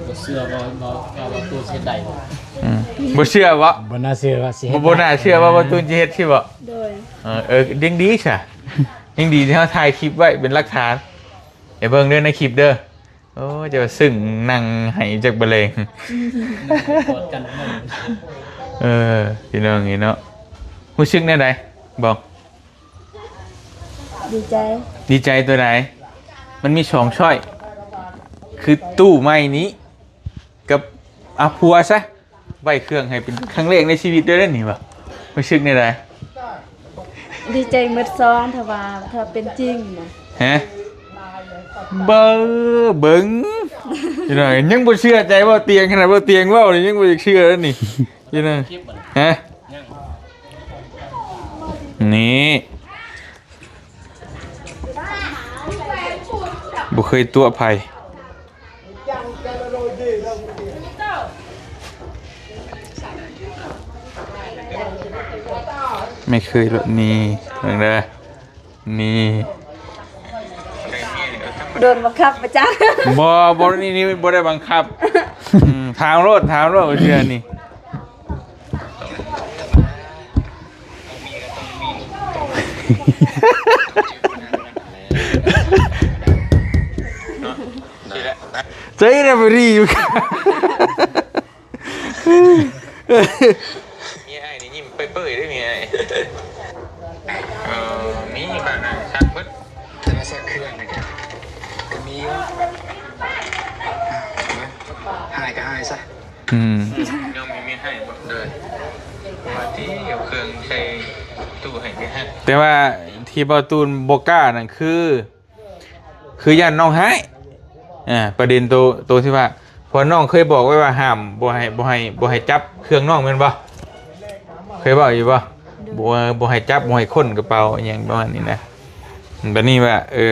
ບໍ່ເຊື່ອວ່າ ວ່າ ວ່າ ວ່າຕູ້ຊິເຮັດໄດ້ບໍ່? ອືມ ບໍ່ເຊື່ອບໍ່? ບໍ່ໜ້າເຊື່ອວ່າຊິເຮັດ ບໍ່ ບໍ່ໜ້າເຊື່ອວ່າ ວ່າຕູ້ຊິເຮັດຊິບໍ່? ໂດຍ ເອີ ເອີ ຍັງດີຊະ ຍັງດີທີ່ເຮົາຖ່າຍຄລິບໄວ້ເປັນຫຼັກຖານ ໃຫ້ເບິ່ງເດີໃນຄລິບເດີ. ໂອ້ ເຈົ້າຊຶ້ງນັ່ງໄຫ້ຈັກບະແລງ ກອດກັນ ເອີ ພີ່ນ້ອງເອີຍເນາະ ຮູ້ສຶກແນວໃດ? ບອກ ດີໃຈ ດີໃຈຕົວໃດ? ມັນມີສອງຊ້ອຍ ຄືຕູ້ໃໝ່ນີ້ກັບ ເອົາຜົວຊະ ໄຫວ້ເຄື່ອງໃຫ້ເປັນຄັ້ງແລກໃນຊີວິດເດີນີ້ ວ່າ ຮູ້ສຶກແນວໃດ? ດີໃຈໝົດສອງ ຖ້າວ່າ ຖ້າເປັນຈິງນະ. ຮະ? ເບິ່ງ ພີ່ນ້ອງ ຍັງບໍ່ເຊື່ອໃຈບໍ່ຕຽງ ຂະໜາດບໍ່ຕຽງເວົ້ານີ້ຍັງບໍ່ຢາກເຊື່ອເລີຍນີ້ ພີ່ນ້ອງ ຮະ? ນີ້ ບໍ່ເຄີຍຕົວະໃຜ ໄມ່ເຄີຍໂລດນີ້ ເບິ່ງເດີ ນີ້ ໂດນບັງຄັບປະຈັກ ບໍ່ ບໍ່ ນີ້ ນີ້ບໍ່ໄດ້ບັງຄັບ ອືມ ຖາມໂລດ ຖາມໂລດ ເທື່ອນີ້ ໃຈລະບໍ່ດີຢູ່ ເມຍອ້າຍນີ້ຍິ້ມເປີຍໆເດ້ເມຍອ້າຍ ເອີ ມີບາງອັນຊັກເບິດ ແຕ່ວ່າຊັກເຄື່ອງນີ້ກໍ ກໍມີຢູ່ ຫາຍກໍຫາຍຊະ ອືມ ຍັງມີເມຍໃຫ້ບໍ່? ໂດຍ ວ່າຕິ ເອົາເຄື່ອງໃສ່ຕູ້ໃຫ້ເມຍໃຫ້ ແຕ່ວ່າທີ່ບ່າວຕູນບໍ່ກ້ານັ້ນຄື ຄືຢ້ານນ້ອງຮ້າຍ ອ່າ ປະເດັນໂຕ ໂຕທີ່ວ່າ ເພາະນ້ອງເຄີຍບອກໄວ້ວ່າຫ້າມ ບໍ່ໃຫ້ ບໍ່ໃຫ້ ບໍ່ໃຫ້ຈັບເຄື່ອງນ້ອງແມ່ນບໍ່? ເຄີຍເວົ້າຢູ່ບໍ່? ໂດຍ ບໍ່ ບໍ່ໃຫ້ຈັບ ບໍ່ໃຫ້ຄົ້ນກະເປົາອີ່ຫຍັງປະມານນີ້ນະ ບັດນີ້ວ່າ ເອີ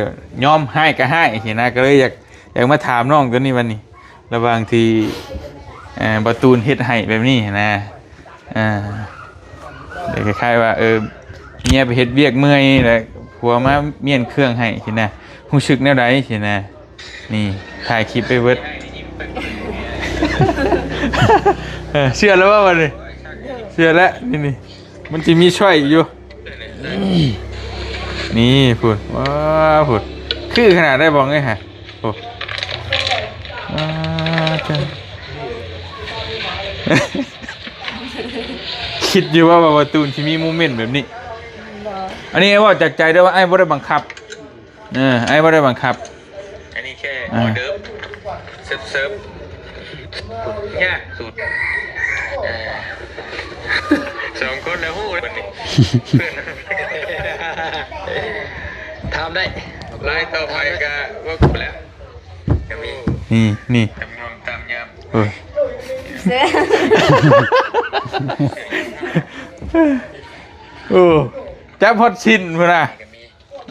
ຍອມຮ້າຍກະຮ້າຍຊີ້ນະ ກໍເລີຍຢາກ ຢາກມາຖາມນ້ອງຕົວນີ້ບັດນີ້ ລະຫວ່າງທີ່ ເອີ ບ່າວຕູນເຮັດໃຫ້ແບບນີ້ນະ ອ່າ ແບບຄ້າຍໆວ່າ ເອີ ເມຍໄປເຮັດວຽກເມື່ອຍ ແລ້ວຜົວມາມ້ຽນເຄື່ອງໃຫ້ຊີ້ນະ ຮູ້ສຶກແນວໃດຊີ້ນະ? ນີ້ ຖ່າຍຄລິບໄປເບິດ ເອີ ເຊື່ອແລ້ວບໍ່ບັດນີ້? ເຊື່ອແລ້ວ ນີ້ ນີ້ ມັນຊິມີຊ້ອຍຢູ່ ນີ້ພຸ້ນ ວ້າວ ພຸ້ນ ຄືຂະໜາດໄດ້ບໍ່ເອີຍຫະ ໂອ້ ວ້າວ ເຈົ້າ ຄິດຢູ່ວ່າ ວ່າບ່າວຕູນຊິມີໂມເມັນແບບນີ້ ບໍ່ ອັນນີ້ເວົ້າຈາກໃຈເດີວ່າ ອ້າຍບໍ່ໄດ້ບັງຄັບ ເອີ ອ້າຍບໍ່ໄດ້ບັງຄັບ ອັນນີ້ແຄ່ ອ່າ ອໍເດີຟ ເສີບ ເສີບ ຍາກສຸດ ເອີ ສອງຄົນແລ້ວຮູ້ບັດນີ້ ເພື່ອນ ຖາມໄດ້ ລາຍຕໍ່ໄປກໍເວົ້າກັນແລ້ວ ກໍມີ ນີ້ ນີ້ ຕຳຍອມຕຳຍາມ ໂອ້ຍ ເສືອ. ໂອ້ ຈັບຮອດຊິ້ນພຸ້ນນະ.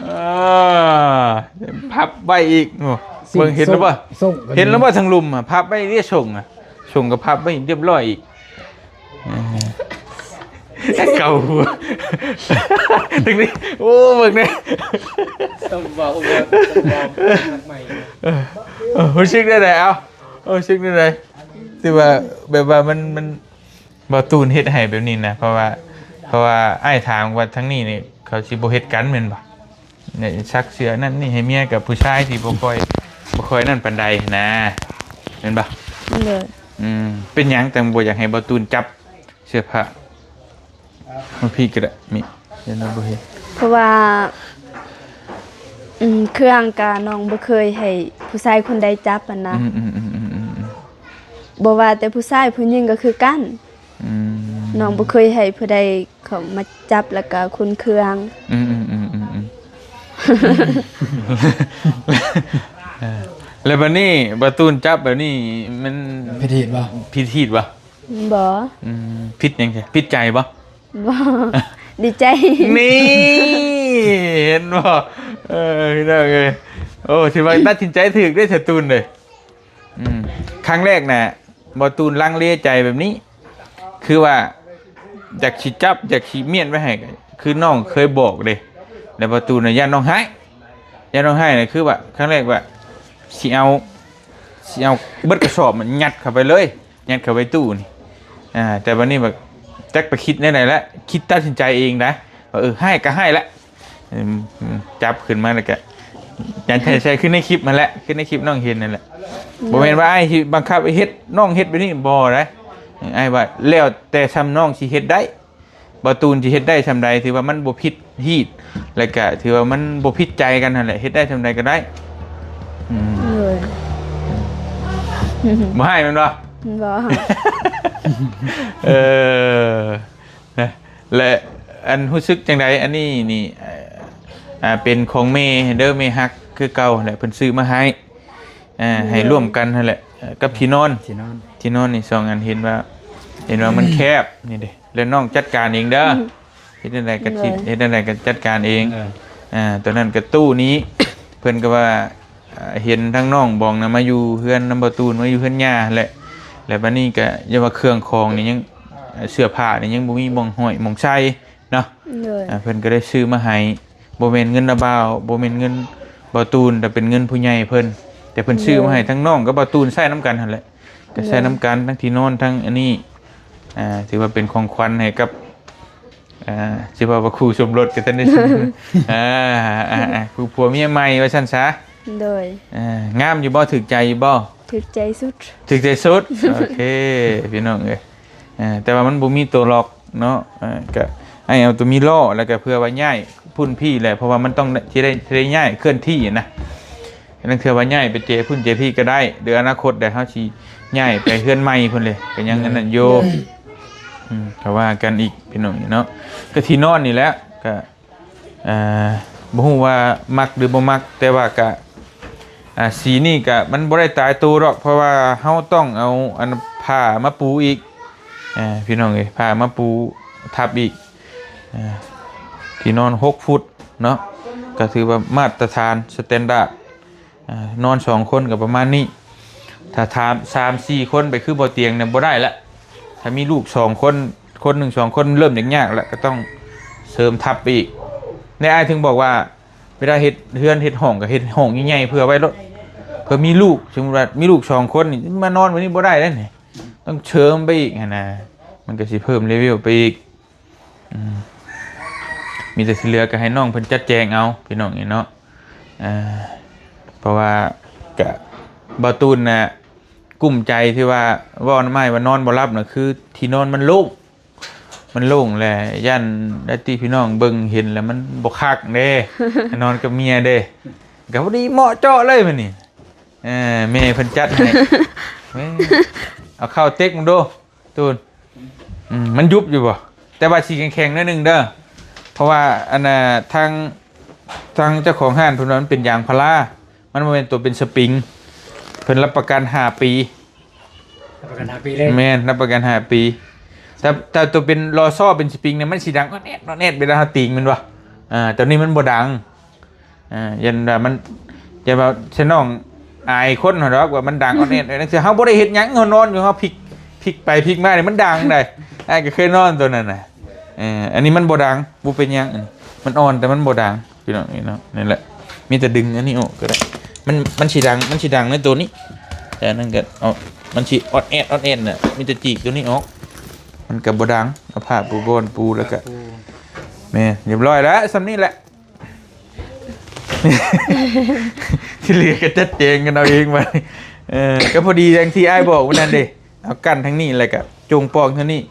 ເອີ ພັບໄວ້ອີກ. ໂອ້ ເບິ່ງເຫັນແລ້ວບໍ່? ສົ່ງ ເຫັນແລ້ວບໍ່ທາງລຸ່ມອະ? ພັບໄວ້ເດ້ ສົ່ງອະ ສົ່ງກໍພັບໄວ້ຮຽບຮ້ອຍອີກ. ເອີ ເກົ່າຫົວ ເບິ່ງນີ້ ໂອ້ ເບິ່ງນີ້ ຕ້ອງເວົ້າ ຕ້ອງເວົ້າໃໝ່. ເອີ ເອີ ຮູ້ສຶກແນວໃດ? ເອົ້າ ເອີ ຮູ້ສຶກແນວໃດ? ຖືວ່າແບບວ່າມັນ ມັນ ບ່າວຕູນເຮັດໃຫ້ແບບນີ້ນະ ເພາະວ່າ ເພາະວ່າອ້າຍຖາມວ່າທາງນີ້ນີ້ເຂົາຊິບໍ່ເຮັດກັນແມ່ນບໍ່? ນີ້ ຊັກເສື້ອນັ້ນນີ້ໃຫ້ເມຍກັບຜູ້ຊາຍທີ່ບໍ່ຄ່ອຍ ບໍ່ຄ່ອຍນັ້ນປານໃດນະ ແມ່ນບໍ່? ໂດຍ. ອືມ ເປັນຫຍັງຈັ່ງບໍ່ຢາກໃຫ້ບ່າວຕູນຈັບເສື້ອຜ້າ? ມາພີ້ກໍໄດ້ ມີ ເຫັນບໍ່? ບໍ່ເຫັນ. ເພາະວ່າ ອືມ ເຄື່ອງກະນ້ອງບໍ່ເຄີຍໃຫ້ຜູ້ຊາຍຄົນໃດຈັບຫັ້ນນະ. ອືມໆໆໆໆ ບໍ່ວ່າແຕ່ຜູ້ຊາຍຜູ້ຍິງກໍຄືກັນ. ອືມ ນ້ອງບໍ່ເຄີຍໃຫ້ຜູ້ໃດເຂົ້າມາຈັບ ແລ້ວກໍຂຸ້ນເຄື່ອງ. ອືມໆໆໆໆ ເອີ ແລ້ວບັດນີ້ບ່າວຕູນຈັບແບບນີ້ມັນ ຜິດຮີດບໍ່? ຜິດຮີດບໍ່? ບໍ່. ອືມ ຜິດຫຍັງ? ຜິດໃຈບໍ່? ບໍ່ ດີໃຈ. ນີ້ ເຫັນບໍ່? ເອີ ພີ່ນ້ອງເອີຍ ໂອ້ ຖືວ່າຕັດສິນໃຈຖືກເດ້ ສະຕູນເດ້. ອືມ ຄັ້ງແລກນະ ບ່າວຕູນລັງເລໃຈແບບນີ້ ຄືວ່າຢາກຊິຈັບ ຢາກຊິມ້ຽນໄວ້ໃຫ້ ຄືນ້ອງເຄີຍບອກເດ້ ແລ້ວບ່າວຕູນນະຢ້ານນ້ອງຮ້າຍ ຢ້ານນ້ອງຮ້າຍນະ ຄືວ່າຄັ້ງແລກວ່າຊິເອົາ ຊິເອົາເບິດກະສອບມັນຍັດເຂົ້າໄປເລີຍ ຍັດເຂົ້າໄວ້ຕູ້ນີ້. ອ່າ ແຕ່ບັດນີ້ແບບຈັກໄປຄິດແນວໃດລະ ຄິດຕັດສິນໃຈເອງນະ ວ່າ ເອີ ຮ້າຍກໍຮ້າຍລະ. ອືມ ຈັບຂຶ້ນມາແລ້ວກະຍັດໃສ່ ໃສ່ຄືໃນຄລິບຫັ້ນແຫຼະ ຄືໃນຄລິບນ້ອງເຫັນນັ້ນແຫຼະ. ບໍ່ແມ່ນວ່າອ້າຍຊິບັງຄັບໃຫ້ເຮັດ ນ້ອງເຮັດແບບນີ້ ບໍ່ໄດ໋. ອ້າຍວ່າແລ້ວແຕ່ຊ່ຳນ້ອງຊິເຮັດໄດ້ ບ່າວຕູນຊິເຮັດໄດ້ຊ່ຳໃດ ຖືວ່າມັນບໍ່ຜິດຮີດ ແລ້ວກະຖືວ່າມັນບໍ່ຜິດໃຈກັນຫັ້ນແຫຼະ ເຮັດໄດ້ຊ່ຳໃດກໍໄດ້. ອືມ ໂດຍ. ບໍ່ຮ້າຍແມ່ນບໍ່? ບໍ່. ເອີ ນະ ແລະ ອັນຮູ້ສຶກຈັ່ງໃດ? ອັນນີ້ນີ້ ເອີ ອ່າ ເປັນຂອງແມ່ເດີ ແມ່ຮັກຄືເກົ່າແຫຼະ ເພິ່ນຊື້ມາໃຫ້ ເອີ ໃຫ້ ແມ່ນ ຮ່ວມກັນຫັ້ນແຫຼະ ເອີ ກັບທີ່ນອນ ທີ່ນອນ ທີ່ນອນນີ້ສອງອັນ ເຫັນວ່າ ເຫັນວ່າມັນແຄບ ນີ້ເດ້ ແລ້ວນ້ອງຈັດການເອງເດີ. ອືມ ເຮັດແນວໃດກໍ ແມ່ນ ເຮັດແນວໃດກໍຈັດການເອງ. ເອີ ອ່າ ຕອນນັ້ນກໍຕູ້ນີ້ ເພິ່ນກໍວ່າ ອ່າ ເຫັນທາງນ້ອງບອງນະມາຢູ່ເຮືອນນຳບ່າວຕູນ ມາຢູ່ເຮືອນຍ່າຫັ້ນແຫຼະ ແລ້ວບັດນີ້ກະຢ່າວ່າເຄື່ອງຂອງນີ້ຍັງ ເສື້ອຜ້ານີ້ຍັງບໍ່ມີໝ່ອງຫ້ອຍໝ່ອງໃສ່ເນາະ. ໂດຍ. ອ່າ ເພິ່ນກໍໄດ້ຊື້ມາໃຫ້ ບໍ່ແມ່ນເງິນນະບ່າວ ບໍ່ແມ່ນເງິນບ່າວຕູນ ແຕ່ເປັນເງິນຜູ້ໃຫຍ່ເພິ່ນ ແຕ່ເພິ່ນ ໂດຍ ຊື້ມາໃຫ້ທັງນ້ອງກັບບ່າວຕູນໃຊ້ນຳກັນຫັ້ນແຫຼະ ກໍໃຊ້ ໂດຍ ນຳກັນ ທັງທີ່ນອນ ທັງອັນນີ້ ອ່າ ຖືວ່າເປັນຂອງຂວັນໃຫ້ກັບ ອ່າ ຊິເວົ້າວ່າຄູ່ສົມລົດກໍທັນໄດ້ ອ່າ ອ່າ ອ່າ ຄູ່ຜົວເມຍໃໝ່ວ່າຊັ້ນຊະ. ໂດຍ. ອ່າ ງາມຢູ່ບໍ່? ຖືກໃຈຢູ່ບໍ່? ຖືກໃຈສຸດ. ຖືກໃຈສຸດ. ໂອເຄ ພີ່ນ້ອງເອີຍ ອ່າ ແຕ່ວ່າມັນບໍ່ມີຕົວລັອກເນາະ ອ່າ ກະໃຫ້ເອົາຕົວມີລໍ້ ແລ້ວກະເພື່ອວ່າຍ້າຍພຸ້ນພີ້ແຫຼະ ເພາະວ່າມັນຕ້ອງ ຊິໄດ້ ຊິໄດ້ຍ້າຍເຄື່ອນທີ່ນະ ລາງເທື່ອວ່າຍ້າຍໄປເຈພຸ້ນເຈພີ້ກໍໄດ້ ຫຼືອະນາຄົດໃດເຮົາຊິຍ້າຍໄປເຮືອນໃໝ່ພຸ້ນເລີຍ ກໍຍັງອັນນັ້ນຢູ່. ໂດຍ. ອືມ ກໍວ່າກັນອີກພີ່ນ້ອງເນາະ ກໍທີ່ນອນນີ້ແຫຼະ ກໍ ອ່າ ບໍ່ຮູ້ວ່າມັກຫຼືບໍ່ມັກ ແຕ່ວ່າກະ ອ່າ ສີນີ້ກະມັນບໍ່ໄດ້ຕາຍໂຕດອກ ເພາະວ່າເຮົາຕ້ອງເອົາອັນຜ້າມາປູອີກ ອ່າ ພີ່ນ້ອງເອີຍ ຜ້າມາປູທັບອີກ. ອ່າ ທີ່ນອນຫົກຟຸດເນາະ ກໍຖືວ່າມາດຕະຖານ ສະແຕນດາດ. ອ່າ ນອນສອງຄົນກໍປະມານນີ້ ຖ້າຖາມສາມສີ່ຄົນໄປຄືບໍ່ຕຽງນະບໍ່ໄດ້ລະ ຖ້າມີລູກສອງຄົນ ຄົນໜຶ່ງສອງຄົນເລີ່ມຍາກໆລະ ກໍຕ້ອງເສີມທັບໄປອີກ. ໃນອ້າຍເຖິງບອກວ່າ ເວລາເຮັດເຮືອນເຮັດຫ້ອງກໍເຮັດຫ້ອງໃຫຍ່ໆເພື່ອໄວ້ໂລດ ເພື່ອມີລູກ ສົມມຸດວ່າມີລູກສອງຄົນນີ້ ມານອນແບບນີ້ບໍ່ໄດ້ເດ້ນີ້ ຕ້ອງເສີມໄປອີກຫັ້ນນະ ມັນກໍຊິເພີ່ມເລເວວໄປອີກ. ອືມ ມີແຕ່ທີ່ເຫຼືອກໍໃຫ້ນ້ອງເພິ່ນຈັດແຈງເອົາ ພີ່ນ້ອງເອີຍເນາະ. ອ່າ ເພາະວ່າກະ ບ່າວຕູນນະ ກຸ້ມໃຈທີ່ວ່າ ເວົ້ານຳອ້າຍວ່ານອນບໍ່ຫຼັບນະ ຄືທີ່ນອນມັນໂລ່ງ ມັນໂລ່ງແຫຼະ ຢ້ານໄດ້ຕິພີ່ນ້ອງເບິ່ງເຫັນແລ້ວມັນບໍ່ຄັກເດ້ ນອນກັບເມຍເດ້ ກໍພໍດີເໝາະເຈາະເລີຍມື້ນີ້. ເອີ ແມ່ເພິ່ນຈັດໃຫ້ ແມ່ ເອົາເຂົ້າເຕັກມັນດູ. ຕູນ ອືມ ມັນຍຸບຢູ່ບໍ່? ແຕ່ວ່າສີແຂງໆໜ້ອຍໜຶ່ງເດີ ເພາະວ່າອັນນ່າ ທາງ ທາງເຈົ້າຂອງຮ້ານເພິ່ນວ່າມັນເປັນຢາງພາລາ ມັນບໍ່ແມ່ນຕົວເປັນສະປຣິງ ເພິ່ນຮັບປະກັນຫ້າປີ. ຮັບປະກັນຫ້າປີເລີຍ? ແມ່ນ ຮັບປະກັນຫ້າປີ. ຖ້າ ຖ້າຕົວເປັນລໍຊໍເປັນສະປຣິງນີ້ ມັນຊິດັງອອດແອດອອດແອດເວລາເຮົາຕີງແມ່ນບໍ່? ອ່າ ຕົວນີ້ມັນບໍ່ດັງ. ອ່າ ຢ້ານວ່າມັນ ຢ້ານວ່າຊະນ້ອງອາຍຄົນຫັ້ນດອກ ວ່າມັນດັງອອດແອດ. ເອີ ລາງເທື່ອເຮົາບໍ່ໄດ້ເຮັດຫຍັງ ເຮົານອນຢູ່ ເຮົາພິກ ພິກໄປພິກມານີ້ ມັນດັງໄດ໋. ອ້າຍກໍເຄີຍນອນຕົວນັ້ນນະ. ເອີ ອັນນີ້ມັນບໍ່ດັງ ບໍ່ເປັນຫຍັງ. ອັນນີ້ມັນອ່ອນແຕ່ມັນບໍ່ດັງ ພີ່ນ້ອງເອີຍເນາະ. ນັ້ນແຫຼະ ມີແຕ່ດຶງອັນນີ້ອອກກໍໄດ້. ມັນ ມັນຊິດັງ ມັນຊິດັງໃນຕົວນີ້ ແຕ່ອັນນັ້ນກໍເອົາ ມັນຊິອອດແອດອອດແອດນະ. ມີແຕ່ຈີກຕົວນີ້ອອກ ມັນກໍບໍ່ດັງ. ເອົາຜ້າປູບ່ອນປູ ແລ້ວກໍ ແມ່ນ ຮຽບຮ້ອຍແລ້ວ ສ່ຳນີ້ແຫຼະ. ທີ່ເຫຼືອກໍຈັດແຈງກັນເອົາເອງບາດນີ້. ເອີ ກໍພໍດີຢ່າງທີ່ອ້າຍບອກມື້ນັ້ນເດ້ ເອົາກັ້ນທາງນີ້ ແລ້ວກໍຈົ່ງປ່ອງທາງນີ້.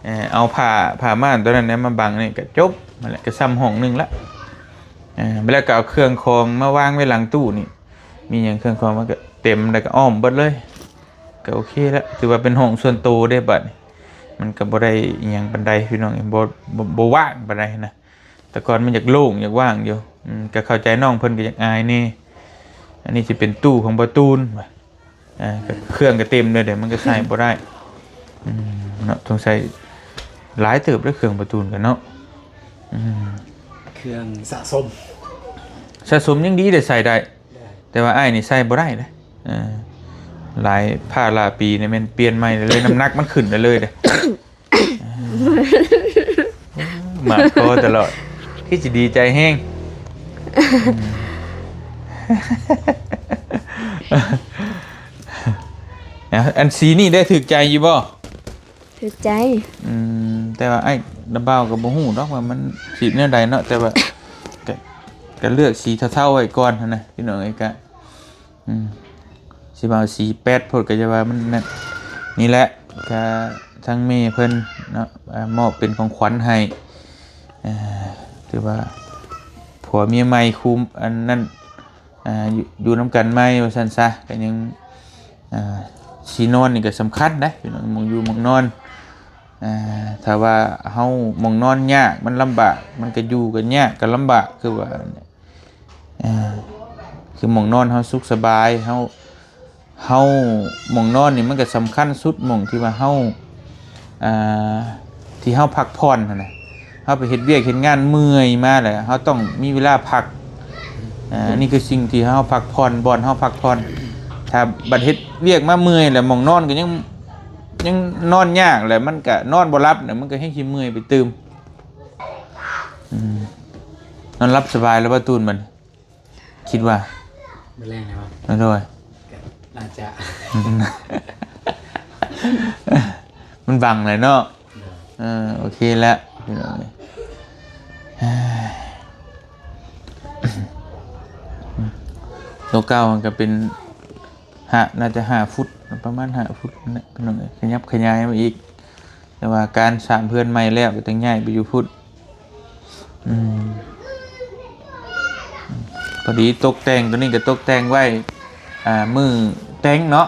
ເອີ ເອົາຜ້າ ຜ້າມ່ານຕົວນັ້ນນະມາບັງນີ້ກໍຈົບ. ນັ້ນແຫຼະ ກໍສ່ຳຫ້ອງໜຶ່ງລະ. ເອີ ແລ້ວກໍເອົາເຄື່ອງຂອງມາວາງໄວ້ຫຼັງຕູ້ນີ້. ມີຫຍັງເຄື່ອງຂອງມັນກໍເຕັມ ແລ້ວກໍອ້ອມເບິດເລີຍ. ກໍໂອເຄລະ ຖືວ່າເປັນຫ້ອງສ່ວນໂຕເດ້ບາດນີ້. ມັນກໍບໍ່ໄດ້ອີ່ຫຍັງປານໃດ ພີ່ນ້ອງເອີຍ ບໍ່ ບໍ່ ບໍ່ວ່າງປານໃດນະ. ແຕ່ກ່ອນມັນຢາກໂລ່ງຢາກວ່າງຢູ່. ອືມ ກໍເຂົ້າໃຈນ້ອງເພິ່ນກໍຢາກອາຍແດ່. ອັນນີ້ຊິເປັນຕູ້ຂອງບ່າວຕູນວ່າ. ອ່າ ກໍເຄື່ອງກໍເຕັມເລີຍເດ້ ມັນກໍໃສ່ບໍ່ໄດ້. ອືມ ເນາະ ຕ້ອງໃສ່ຫຼາຍເຕີບເດ້ເຄື່ອງບ່າວຕູນກໍເນາະ. ອືມ ເຄື່ອງສະສົມ ສະສົມຍັງດີໄດ້ໃສ່ໄດ້ ແຕ່ວ່າອ້າຍນີ້ໃສ່ບໍ່ໄດ້ເດ້. ເອີ ຫຼາຍ ພາລາປີນີ້ແມ່ນປ່ຽນໃໝ່ເລີຍ ນ້ຳໜັກມັນຂຶ້ນເລີຍເດ້. ມາຂໍຕະຫຼອດ ຄືຊິດີໃຈແຮງ. ເອົາ ອັນສີນີ້ໄດ້ຖືກໃຈຢູ່ບໍ່? ຖືກໃຈ. ອືມ ແຕ່ວ່າອ້າຍລະບ່າວກໍບໍ່ຮູ້ດອກວ່າມັນສີແນວໃດເນາະ ແຕ່ວ່າກະ ກະເລືອກສີເທົາໆໄວ້ກ່ອນຫັ້ນນະ ພີ່ນ້ອງເອີຍ. ກະ ອືມ ຊິວ່າເອົາສີແປດໂພດກໍຢ່າວ່າ ມັນນັ້ນ. ນີ້ແຫຼະ ກະທາງແມ່ເພິ່ນເນາະ ອ່າ ມອບເປັນຂອງຂວັນໃຫ້. ອ່າ ຖືວ່າຜົວເມຍໃໝ່ຄູ່ ອັນນັ້ນ ອ່າ ຢູ່ ຢູ່ນຳກັນໃໝ່ວ່າຊັ້ນຊະ ກໍຍັງ ອ່າ ທີ່ນອນນີ້ກໍສຳຄັນເດ້ ພີ່ນ້ອງ ໝ່ອງຢູ່ໝ່ອງນອນ. ອ່າ ຖ້າວ່າເຮົາ ໝ່ອງນອນຍາກ ມັນລຳບາກ ມັນກໍຢູ່ກໍຍາກ ກໍລຳບາກ ຄືວ່າ ອ່າ ຄືໝ່ອງນອນເຮົາສຸກສະບາຍ ເຮົາ ເຮົາ ໝ່ອງນອນນີ້ມັນກໍສຳຄັນສຸດ ໝ່ອງທີ່ວ່າເຮົາ ອ່າ ທີ່ເຮົາພັກຜ່ອນຫັ້ນນະ. ເຮົາໄປເຮັດວຽກເຮັດງານເມື່ອຍມາແລ້ວ ເຮົາຕ້ອງມີເວລາພັກ. ອ່າ ນີ້ຄືສິ່ງທີ່ເຮົາພັກຜ່ອນ ບ່ອນເຮົາພັກຜ່ອນ. ຖ້າບັດເຮັດວຽກມາເມື່ອຍແລ້ວ ໝ່ອງນອນກໍຍັງ ຍັງນອນຍາກ ແລ້ວມັນກໍນອນບໍ່ຫຼັບ ແລ້ວມັນກໍແຮ່ງຊິເມື່ອຍໄປຕື່ມ. ອືມ ນອນຫຼັບສະບາຍແລ້ວບໍ່ຕູນບັດນີ້? ຄິດວ່າ ມື້ແລງແລ້ວ ໂດຍ ກໍໜ້າຈະ ມັນບັງແຫຼະເນາະ. ໂດຍ ເອີ ໂອເຄແລ້ວ ພີ່ນ້ອງເອີຍ. ໂຕເກົ່າມັນກໍເປັນຫ້າ ໜ້າຈະຫ້າຟຸດ ປະມານຫ້າຟຸດນັ້ນແຫຼະ ພີ່ນ້ອງເອີຍ. ຂະຫຍັບຂະຫຍາຍມາອີກ ແຕ່ວ່າການສ້າງເຮືອນໃໝ່ແລ້ວກໍຕ້ອງຍ້າຍໄປຢູ່ພຸ້ນ. ອືມ ພໍດີຕົກແຕ່ງ ຕົວນີ້ກໍຕົກແຕ່ງໄວ້ ອ່າ ມື້ແຕ່ງເນາະ.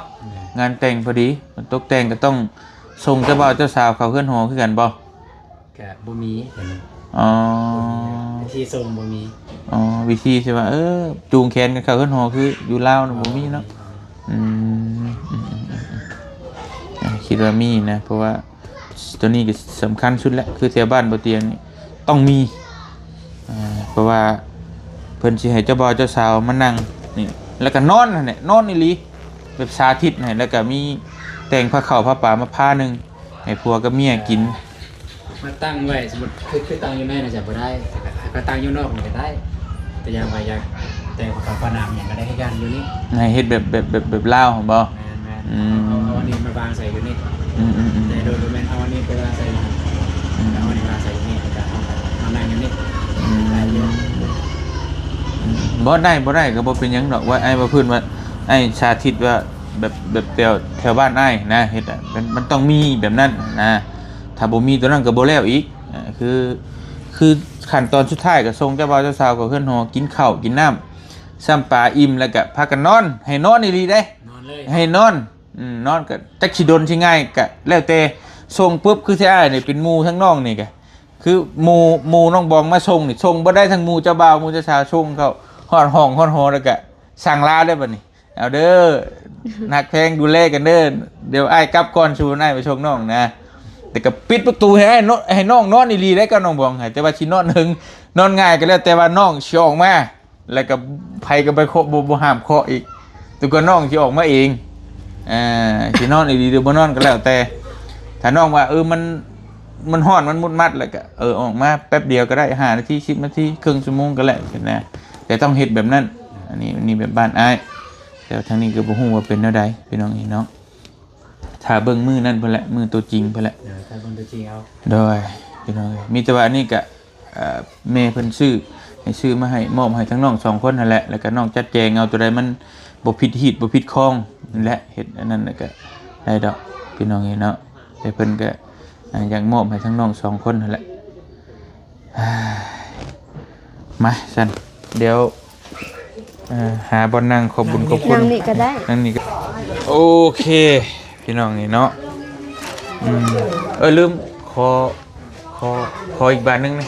ແມ່ນ ງານແຕ່ງພໍດີ ຕົກແຕ່ງກໍຕ້ອງສົ່ງເຈົ້າບ່າວເຈົ້າສາວເຂົ້າເຮືອນຫໍຄືກັນບໍ່? ກະບໍ່ມີ. ອໍ ບໍ່ມີ ວິທີສົ່ງບໍ່ມີ. ອໍ ວິທີທີ່ວ່າ ເອີ ຈູງແຂນກັນເຂົ້າເຮືອນຫໍຄືຢູ່ລາວນະ ບໍ່ມີເນາະ. ອືມ ອືມ ອືມ ອືມ ອ່າ ຄິດວ່າມີນະ ເພາະວ່າ ຕົວນີ້ກໍສຳຄັນສຸດແຫຼະ ຄືແຖວບ້ານບໍ່ຕຽງນີ້ຕ້ອງມີ. ເອີ ເພາະວ່າເພິ່ນຊິໃຫ້ເຈົ້າບ່າວເຈົ້າສາວມານັ່ງນີ້ ແລ້ວກໍນອນຫັ້ນແຫຼະ ນອນອີ່ຫຼີ ແບບສາທິດໃຫ້ ແລ້ວກໍມີແຕ່ງຜ້າເຂົ້າຜ້າປາມາຜ້າໜຶ່ງ ໃຫ້ຜົວກັບເມຍກິນ. ມາຕັ້ງໄວ້ ສົມມຸດຄື ຄືຕັ້ງຢູ່ໃນນັ້ນຈະບໍ່ໄດ້ ແຕ່ກໍ ກໍຕັ້ງຢູ່ນອກນີ້ກໍໄດ້. ແຕ່ຢ່າງວ່າຢາກແຕ່ງຜ້າຂາວຜ້າໜາງຫຍັງກໍໄດ້ຄືກັນຢູ່ນີ້ ໃຫ້ເຮັດແບບ ແບບ ແບບ ແບບລາວຫັ້ນບໍ່? ແມ່ນໆ ອືມ ເອົາ ເອົາອັນນີ້ມາວາງໃສ່ຢູ່ນີ້. ອືມໆໆ ແຕ່ໂດຍບໍ່ແມ່ນເອົາອັນນີ້ໄປວາງໃສ່ຢູ່ຫັ້ນ ອືມ ເອົາອັນນີ້ວາງໃສ່ຢູ່ນີ້ ແລ້ວກໍເອົາ ເອົານັ່ງຢູ່ນີ້ ອືມ ໄດ້ຢູ່. ອືມ ບໍ່ໄດ້ ບໍ່ໄດ້ກໍບໍ່ເປັນຫຍັງດອກ ວ່າອ້າຍວ່າພື້ນວ່າ ອ້າຍສາທິດວ່າແບບ ແບບແຖວ ແຖວບ້ານອ້າຍນະ ເຮັດອະ ມັນ ມັນຕ້ອງມີແບບນັ້ນນະ. ຖ້າບໍ່ມີຕົວນັ້ນກໍບໍ່ແລ້ວອີກ. ອ່າ ຄື ຄືຂັ້ນຕອນສຸດທ້າຍກໍສົ່ງເຈົ້າບ່າວເຈົ້າສາວເຂົ້າເຮືອນຫໍ ກິນເຂົ້າກິນນ້ຳ ຊ້ຳປາອີ່ມ ແລ້ວກໍພາກັນນອນ ໃຫ້ນອນອີ່ຫຼີເດ້ ນອນເລີຍ ໃຫ້ນອນ. ອືມ ນອນກໍຈັກຊິດົນຊິງ່າຍກໍແລ້ວແຕ່. ສົ່ງປຶບ ຄືແທ້ອ້າຍນີ້ເປັນໝູ່ທັງນ້ອງນີ້ກໍ ຄືໝູ່ ໝູ່ນ້ອງບອງມາສົ່ງນີ້ ສົ່ງບໍ່ໄດ້ທັງໝູ່ເຈົ້າບ່າວໝູ່ເຈົ້າສາວ ສົ່ງເຂົ້າຮອດຫ້ອງຮອດຫໍ ແລ້ວກໍສັ່ງລາເດີ້ບັດນີ້. ເອົາເດີ້ ຮັກແພງ ດູແລກັນເດີ້. ດຽວອ້າຍກັບກ່ອນ ຊວນອ້າຍໄປສົ່ງນ້ອງນະ. ແຕ່ກໍປິດປະຕູໃຫ້ອ້າຍນອນ ໃຫ້ນ້ອງນອນອີ່ຫຼີໄດ໋ກັບນ້ອງບອງ ແຕ່ວ່າຊິນອນເຖິງນອນງ່າຍກໍແລ້ວແຕ່ວ່ານ້ອງຊິອອກມາ ແລ້ວກໍໃຜກໍໄປເຄາະ ບໍ່ ບໍ່ຫ້າມເຄາະອີກ ຈົນກວ່ານ້ອງຊິອອກມາເອງ. ອ່າ ຊິນອນອີ່ຫຼີຫຼືບໍ່ນອນກໍແລ້ວແຕ່ ຖ້ານ້ອງວ່າ ເອີ ມັນ ມັນຮ້ອນ ມັນມຸດມັດ ແລ້ວກໍ ເອີ ອອກມາແປັບດຽວກໍໄດ້ ຫ້ານາທີ ສິບນາທີ ເຄິ່ງຊົ່ວໂມງກໍແລ້ວນະ ແຕ່ຕ້ອງເຮັດແບບນັ້ນ. ອັນນີ້ ອັນນີ້ແບບບ້ານອ້າຍ ແຕ່ວ່າທາງນີ້ກໍບໍ່ຮູ້ວ່າເປັນແນວໃດ ພີ່ນ້ອງເອີຍເນາະ. ຖ້າເບິ່ງມື້ນັ້ນພຸ້ນແຫຼະ ມື້ຕົວຈິງພຸ້ນແຫຼະ ເອີ ຖ້າເບິ່ງຕົວຈິງເອົາ. ໂດຍ ພີ່ນ້ອງເອີຍ ມີແຕ່ວ່າອັນນີ້ກະ ເອີ ແມ່ເພິ່ນຊື້ ໃຫ້ຊື້ມາໃຫ້ ມອບໃຫ້ທັງນ້ອງສອງຄົນຫັ້ນແຫຼະ ແລ້ວກະນ້ອງຈັດແຈງເອົາ ໂຕໃດມັນບໍ່ຜິດຮີດບໍ່ຜິດຄອງນັ້ນແຫຼະ ເຮັດອັນນັ້ນແລ້ວກະໄດ້ດອກ ພີ່ນ້ອງເອີຍເນາະ. ແຕ່ເພິ່ນກະ ອ່າ ຢາກມອບໃຫ້ທັງນ້ອງສອງຄົນຫັ້ນແຫຼະ. ມາຊັ້ນ ດຽວ ເອີ ຫາບ່ອນນັ່ງ ຂອບບຸນຂອບຄຸນ ນັ່ງນີ້ກໍໄດ້ ນັ່ງນີ້ກໍ ໂອເຄ ພີ່ນ້ອງນີ້ເນາະ. ອືມ ເອີ ລືມ ຂໍ ຂໍ ຂໍອີກບາດໜຶ່ງນີ້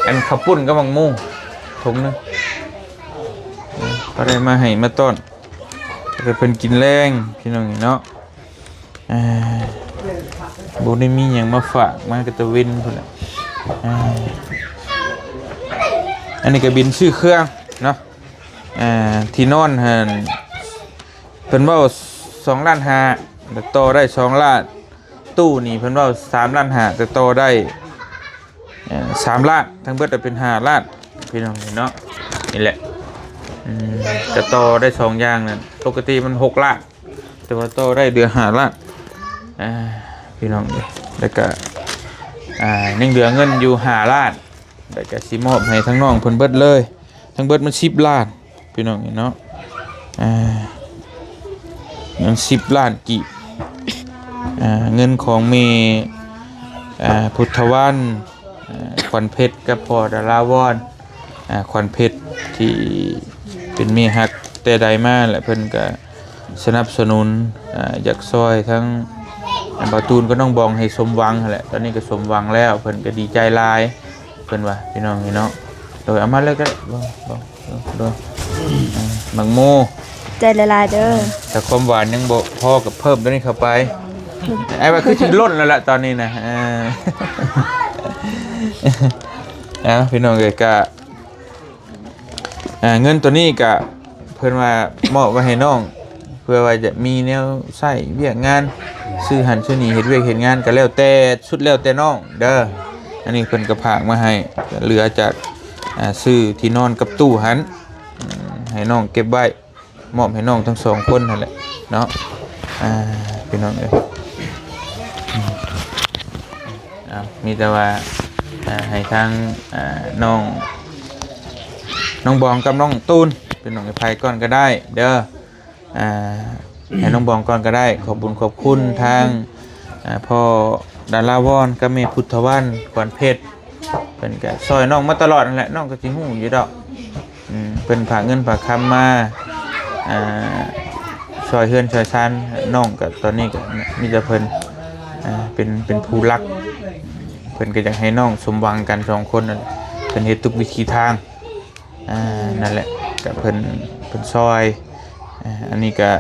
ອັນເຂົ້າປຸ້ນກັບໝາກໂມ ຖົງໜຶ່ງ ເອີ ກໍໄດ້ມາໃຫ້ມາຕ້ອນ ໃຫ້ເພິ່ນກິນແລງ ພີ່ນ້ອງນີ້ເນາະ. ອ່າ ບໍ່ໄດ້ມີຫຍັງມາຝາກ ມາແຕ່ຕາເວັນພຸ້ນແຫຼະ. ອ່າ ອັນນີ້ກໍບິນຊື້ເຄື່ອງເນາະ. ອ່າ ທີ່ນອນຫັ້ນ ເພິ່ນເວົ້າສອງລ້ານຫ້າ ແລ້ວຕໍ່ໄດ້ສອງລ້ານ. ຕູ້ນີ້ເພິ່ນເວົ້າສາມລ້ານຫ້າ ແຕ່ຕໍ່ໄດ້ ເອີ ສາມລ້ານ ທັງເບິດເປັນຫ້າລ້ານ ພີ່ນ້ອງເນາະ. ນີ້ແຫຼະ ອືມ ກະຕໍ່ໄດ້ສອງຢ່າງນັ້ນ ປົກກະຕິມັນຫົກລ້ານ ແຕ່ວ່າຕໍ່ໄດ້ເດືອນຫ້າລ້ານ ອ່າ ພີ່ນ້ອງເອີຍ. ແລ້ວກະ ອ່າ ຍັງເຫຼືອເງິນຢູ່ຫ້າລ້ານ ແລ້ວກະຊິມອບໃຫ້ທາງນ້ອງເພິ່ນເບິດເລີຍ ທັງເບິດມັນສິບລ້ານ ພີ່ນ້ອງເນາະ. ອ່າ ເງິນສິບລ້ານກີບ ອ່າ ເງິນຂອງແມ່ ອ່າ ພຸດທະວັນ ອ່າ ຂວັນເພັດ ກັບພໍ່ດາລາວອນ ອ່າ ຂວັນເພັດ ທີ່ເປັນແມ່ຮັກແຕ່ໃດມາ ແລະ ເພິ່ນກະສະໜັບສະໜູນ ອ່າ ຢາກຊ່ອຍທັງ ອ່າ ບ່າວຕູນກັບນ້ອງບອງໃຫ້ສົມຫວັງຫັ້ນແຫຼະ. ຕອນນີ້ກໍສົມຫວັງແລ້ວ ເພິ່ນກໍດີໃຈຫຼາຍ ເພິ່ນວ່າ ພີ່ນ້ອງເນາະ. ໂດຍ ເອົາມາເລີຍກໍໄດ້ ໂດຍ ໂດຍ ໂດຍ ອ່າ ໝາກໂມ ໃຈຫຼາຍໆເດີ. ຖ້າຄວາມຫວານຍັງບໍ່ພໍກໍເພີ່ມຕົວນີ້ເຂົ້າໄປ. ອ້າຍວ່າຄືຊິລົ້ນແລ້ວລະຕອນນີ້ນະ. ເອີ ເອົາ ພີ່ນ້ອງເອີຍ ກະ ອ່າ ເງິນຕົວນີ້ກະເພິ່ນວ່າມອບໄວ້ໃຫ້ນ້ອງ ເພື່ອວ່າຈະມີແນວໃຊ້ວຽກງານ ຊື້ຫັ້ນຊື້ນີ້ ເຮັດວຽກເຮັດງານ ກໍແລ້ວແຕ່ ສຸດແລ້ວແຕ່ນ້ອງເດີ. ອັນນີ້ເພິ່ນກໍຝາກມາໃຫ້ ເຫຼືອຈາກ ອ່າ ຊື້ທີ່ນອນກັບຕູ້ຫັ້ນ ອືມ ໃຫ້ນ້ອງເກັບໄວ້ ມອບໃຫ້ນ້ອງທັງສອງຄົນຫັ້ນແຫຼະເນາະ. ອ່າ ພີ່ນ້ອງເອີຍ ອືມ ເອົາ ມີແຕ່ວ່າ ອ່າ ໃຫ້ທາງ ອ່າ ນ້ອງ ນ້ອງບອງກັບນ້ອງຕູນ ພີ່ນ້ອງເອີຍ ໃຜກ່ອນກໍໄດ້ເດີ. ອ່າ ໃຫ້ນ້ອງບອງກ່ອນກໍໄດ້. ຂອບບຸນຂອບຄຸນທາງ ອ່າ ພໍ່ດາລາວອນກັບແມ່ພຸດທະວັນ ຂວັນເພັດ ເພິ່ນກະຊ່ອຍນ້ອງມາຕະຫຼອດຫັ້ນແຫຼະ ນ້ອງກໍຊິຮູ້ຢູ່ດອກ. ອືມ ເພິ່ນຝາກເງິນຝາກຄຳມາ ອ່າ ຊ່ອຍເຮືອນຊ່ອຍຊານນ້ອງ ກໍຕອນນີ້ກໍມີແຕ່ເພິ່ນ ອ່າ ເປັນ ເປັນຜູ້ຫຼັກ. ເພິ່ນກໍຢາກໃຫ້ນ້ອງສົມຫວັງກັນສອງຄົນນັ້ນ ເພິ່ນເຮັດທຸກວິທີທາງ. ອ່າ ນັ້ນແຫຼະ ກໍເພິ່ນ ເພິ່ນຊ່ອຍ. ອ່າ ອັນນີ້ກໍ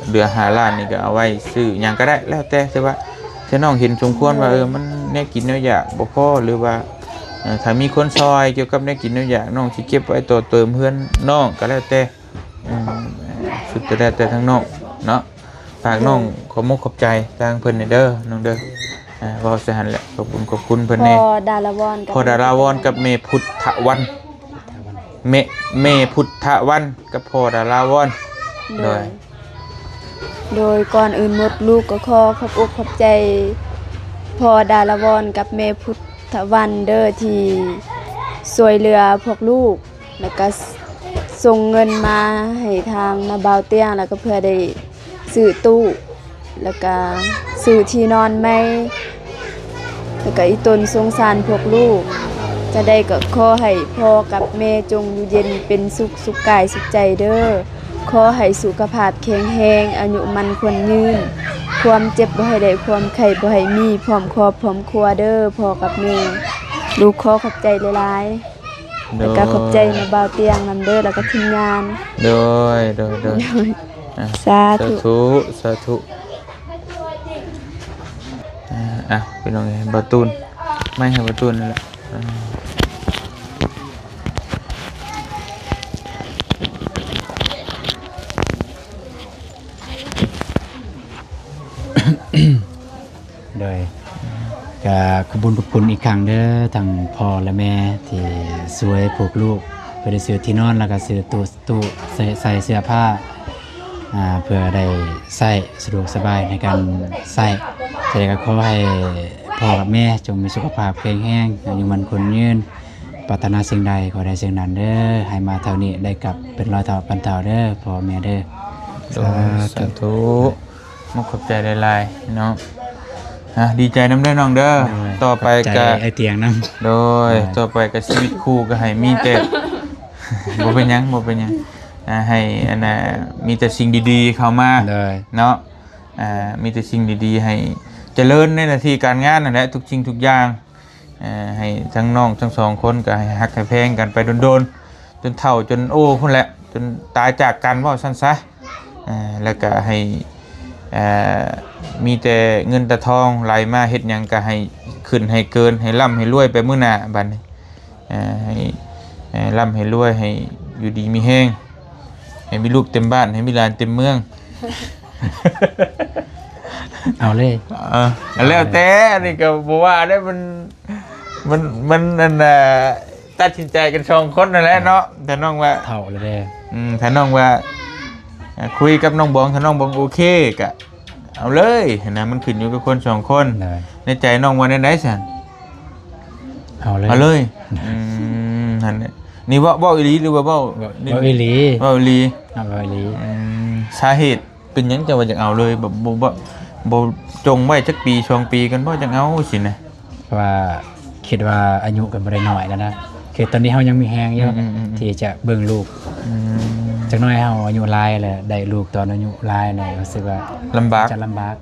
ເຫຼືອຫ້າລ້ານນີ້ ກໍເອົາໄວ້ຊື້ຫຍັງກໍໄດ້ ແລ້ວແຕ່ ແຕ່ວ່າຖ້ານ້ອງເຫັນສົມຄວນວ່າ ເອີ ມັນແນວກິນແນວຢາກບໍ່ພໍ ຫຼືວ່າ ເອີ ຖ້າມີຄົນຊ່ອຍກ່ຽວກັບແນວກິນແນວຢາກ ນ້ອງຊິເກັບໄວ້ຕໍ່ເຕີມເຮືອນນ້ອງກໍແລ້ວແຕ່. ອືມ ສຸດແຕ່ ແລ້ວແຕ່ທາງນ້ອງເນາະ. ຝາກນ້ອງ ໂດຍ ຂອບມຸກຂອບໃຈທາງເພິ່ນແດ່ເດີ ນ້ອງເດີ. ອ່າ ເວົ້າຊະຫັ້ນແຫຼະ ຂອບຄຸນຂອບຄຸນເພິ່ນແດ່ ພໍ່ດາລາວອນກັບ ພໍ່ດາລາວອນກັບແມ່ພຸດທະວັນ ແມ່ ແມ່ພຸດທະວັນກັບພໍ່ດາລາວອນ. ໂດຍ ໂດຍ ໂດຍ ກ່ອນອື່ນໝົດ ລູກກໍຂໍຂອບອົກຂອບໃຈພໍ່ດາລາວອນກັບແມ່ພຸດທະວັນເດີ ທີ່ຊ່ວຍເຫຼືອພວກລູກ ແລ້ວກະ ສ- ສົ່ງເງິນມາໃຫ້ທາງນ້າບ່າວຕຽງ ແລ້ວກະເພື່ອໄດ້ຊື້ຕູ້ ແລ້ວກະຊື້ທີ່ນອນໃໝ່ ແລ້ວກະອີ່ຕົນສົງສານພວກລູກ. ຈັ່ງໃດກໍຂໍໃຫ້ພໍ່ກັບແມ່ຈົ່ງຢູ່ເຢັນເປັນສຸກ ສຸກກາຍສຸກໃຈເດີ. ຂໍໃຫ້ສຸຂະພາບແຂງແຮງ ອາຍຸໝັ້ນຂວັນຍືນ ຄວາມເຈັບບໍ່ໃຫ້ໄດ້ ຄວາມໄຂ້ບໍ່ໃຫ້ມີ ພ້ອມຄອບພ້ອມຄົວເດີ ພໍ່ກັບແມ່. ລູກຂໍຂອບໃຈຫຼາຍໆ. ແລ້ວກໍຂອບໃຈນະບ່າວຕຽງນຳເດີ ແລ້ວກໍທີມງານ. ໂດຍ ໂດຍ ໂດຍ ໂດຍ ອ່າ ສາທຸ ສາທຸ ສາທຸ. ອ່າ ອ່ະ ພີ່ນ້ອງເອີຍ ບ່າວຕູນ ໄມ້ໃຫ້ບ່າວຕູນນັ້ນແຫຼະ ໂດຍ ກະຂອບຄຸນຂອບຄຸນອີກຄັ້ງເດີ ທັງພໍ່ແລະແມ່ທີ່ຊ່ວຍຜູກລູກ ເພື່ອໄດ້ຊື້ທີ່ນອນ ແລ້ວກະຊື້ຕູ້ ຕູ້ໃສ່ ໃສ່ເສື້ອຜ້າ ອ່າ ເພື່ອໄດ້ໃຊ້ສະດວກສະບາຍໃນການໃຊ້. ຈັ່ງໃດກໍຂໍໃຫ້ພໍ່ກັບແມ່ຈົ່ງມີສຸຂະພາບແຂງແຮງ ອາຍຸໝັ້ນຂວັນຍືນ ປາດຖະໜາສິ່ງໃດຂໍໄດ້ສິ່ງນັ້ນເດີ ໃຫ້ມາເທົ່ານີ້ໄດ້ກັບເປັນຮ້ອຍເທົ່າພັນເທົ່າເດີ ພໍ່ແມ່ເດີ. ໂດຍ ສາທຸ ສາທຸ ມຸກຂອບໃຈຫຼາຍໆເນາະ ອ່າ ດີໃຈນຳເດີນ້ອງເດີ. ໂດຍ ຕໍ່ໄປ ຂອບໃຈ ກໍ ອ້າຍຕຽງນຳ. ໂດຍ ໂດຍ ຕໍ່ໄປກໍຊີວິດຄູ່ກໍໃຫ້ມີແຕ່ ບໍ່ເປັນຫຍັງ ບໍ່ເປັນຫຍັງ ອ່າ ໃຫ້ອັນນ່າ ມີແຕ່ສິ່ງດີໆເຂົ້າມາ. ໂດຍ ເນາະ ອ່າ ມີແຕ່ສິ່ງດີໆ ໃຫ້ຈະເລີນໃນໜ້າທີ່ການງານນັ້ນແຫຼະ ທຸກສິ່ງທຸກຢ່າງ. ເອີ ໃຫ້ທັງນ້ອງທັງສອງຄົນກໍໃຫ້ຮັກໃຫ້ແພງກັນໄປດົນໆ ຈົນເຖົ້າຈົນໂອພຸ້ນແຫຼະ ຈົນຕາຍຈາກກັນ ເວົ້າຊັ້ນຊະ. ເອີ ແລ້ວກໍໃຫ້ ເອີ ມີແຕ່ເງິນແຕ່ທອງໄຫຼມາ ເຮັດຫຍັງກໍໃຫ້ຂຶ້ນໃຫ້ເກີນ ໃຫ້ລ່ຳໃຫ້ລວຍໄປມື້ໜ້າບັດນີ້. ເອີ ໃຫ້ ໃຫ້ລ່ຳໃຫ້ລວຍ ໃຫ້ຢູ່ດີມີແຮງ ໃຫ້ມີລູກເຕັມບ້ານ ໃຫ້ມີຫຼານເຕັມເມືອງ. ເອົາເລີຍ ເອີ ແລ້ວແຕ່ ອັນນີ້ກໍບໍ່ວ່າໄດ້ ມັນ ມັນ ມັນ ອັນນ່າ ຕັດສິນໃຈກັນສອງຄົນນັ້ນແຫຼະເນາະ. ຖ້ານ້ອງວ່າເຖົ້າແລ້ວເດ້ ອືມ ຖ້ານ້ອງວ່າ ອ່າ ຄຸຍກັບນ້ອງບອງ ຖ້ານ້ອງບອງໂອເຄກໍເອົາເລີຍຫັ້ນນະ ມັນຂຶ້ນຢູ່ກັບຄົນສອງຄົນ. ໂດຍ ໃນໃຈນ້ອງວ່າແນວໃດຊັ້ນ? ເອົາເລີຍ ເອົາເລີຍ. ອືມ ຫັ້ນແຫຼະ ນີ້ເວົ້າ ເວົ້າອີ່ຫຼີ ຫຼືວ່າເວົ້າ ເວົ້າອີ່ຫຼີ ເວົ້າອີ່ຫຼີ ເວົ້າອີ່ຫຼີ. ອືມ ສາເຫດ ເປັນຫຍັງຈັ່ງວ່າຢາກເອົາເລີຍ ແບບບໍ່ ບໍ່ ບໍ່ຈົ່ງໄວ້ຈັກປີສອງປີກ່ອນບໍ່ ຈັ່ງເອົາຊີ້ນະ? ເພາະວ່າຄິດວ່າອາຍຸກໍບໍ່ໄດ້ນ້ອຍແລ້ວນະ ຄືຕອນນີ້ເຮົາຍັງມີແຮງຢູ່ ອືມໆໆໆ ທີ່ຈະເບິ່ງລູກ. ອືມ ຈັກໜ້ອຍເຮົາອາຍຸຫຼາຍແລ້ວ ໄດ້ລູກຕອນອາຍຸຫຼາຍແລ້ວ ຮູ້ສຶກວ່າລຳບາກ ຈະລຳບາກ.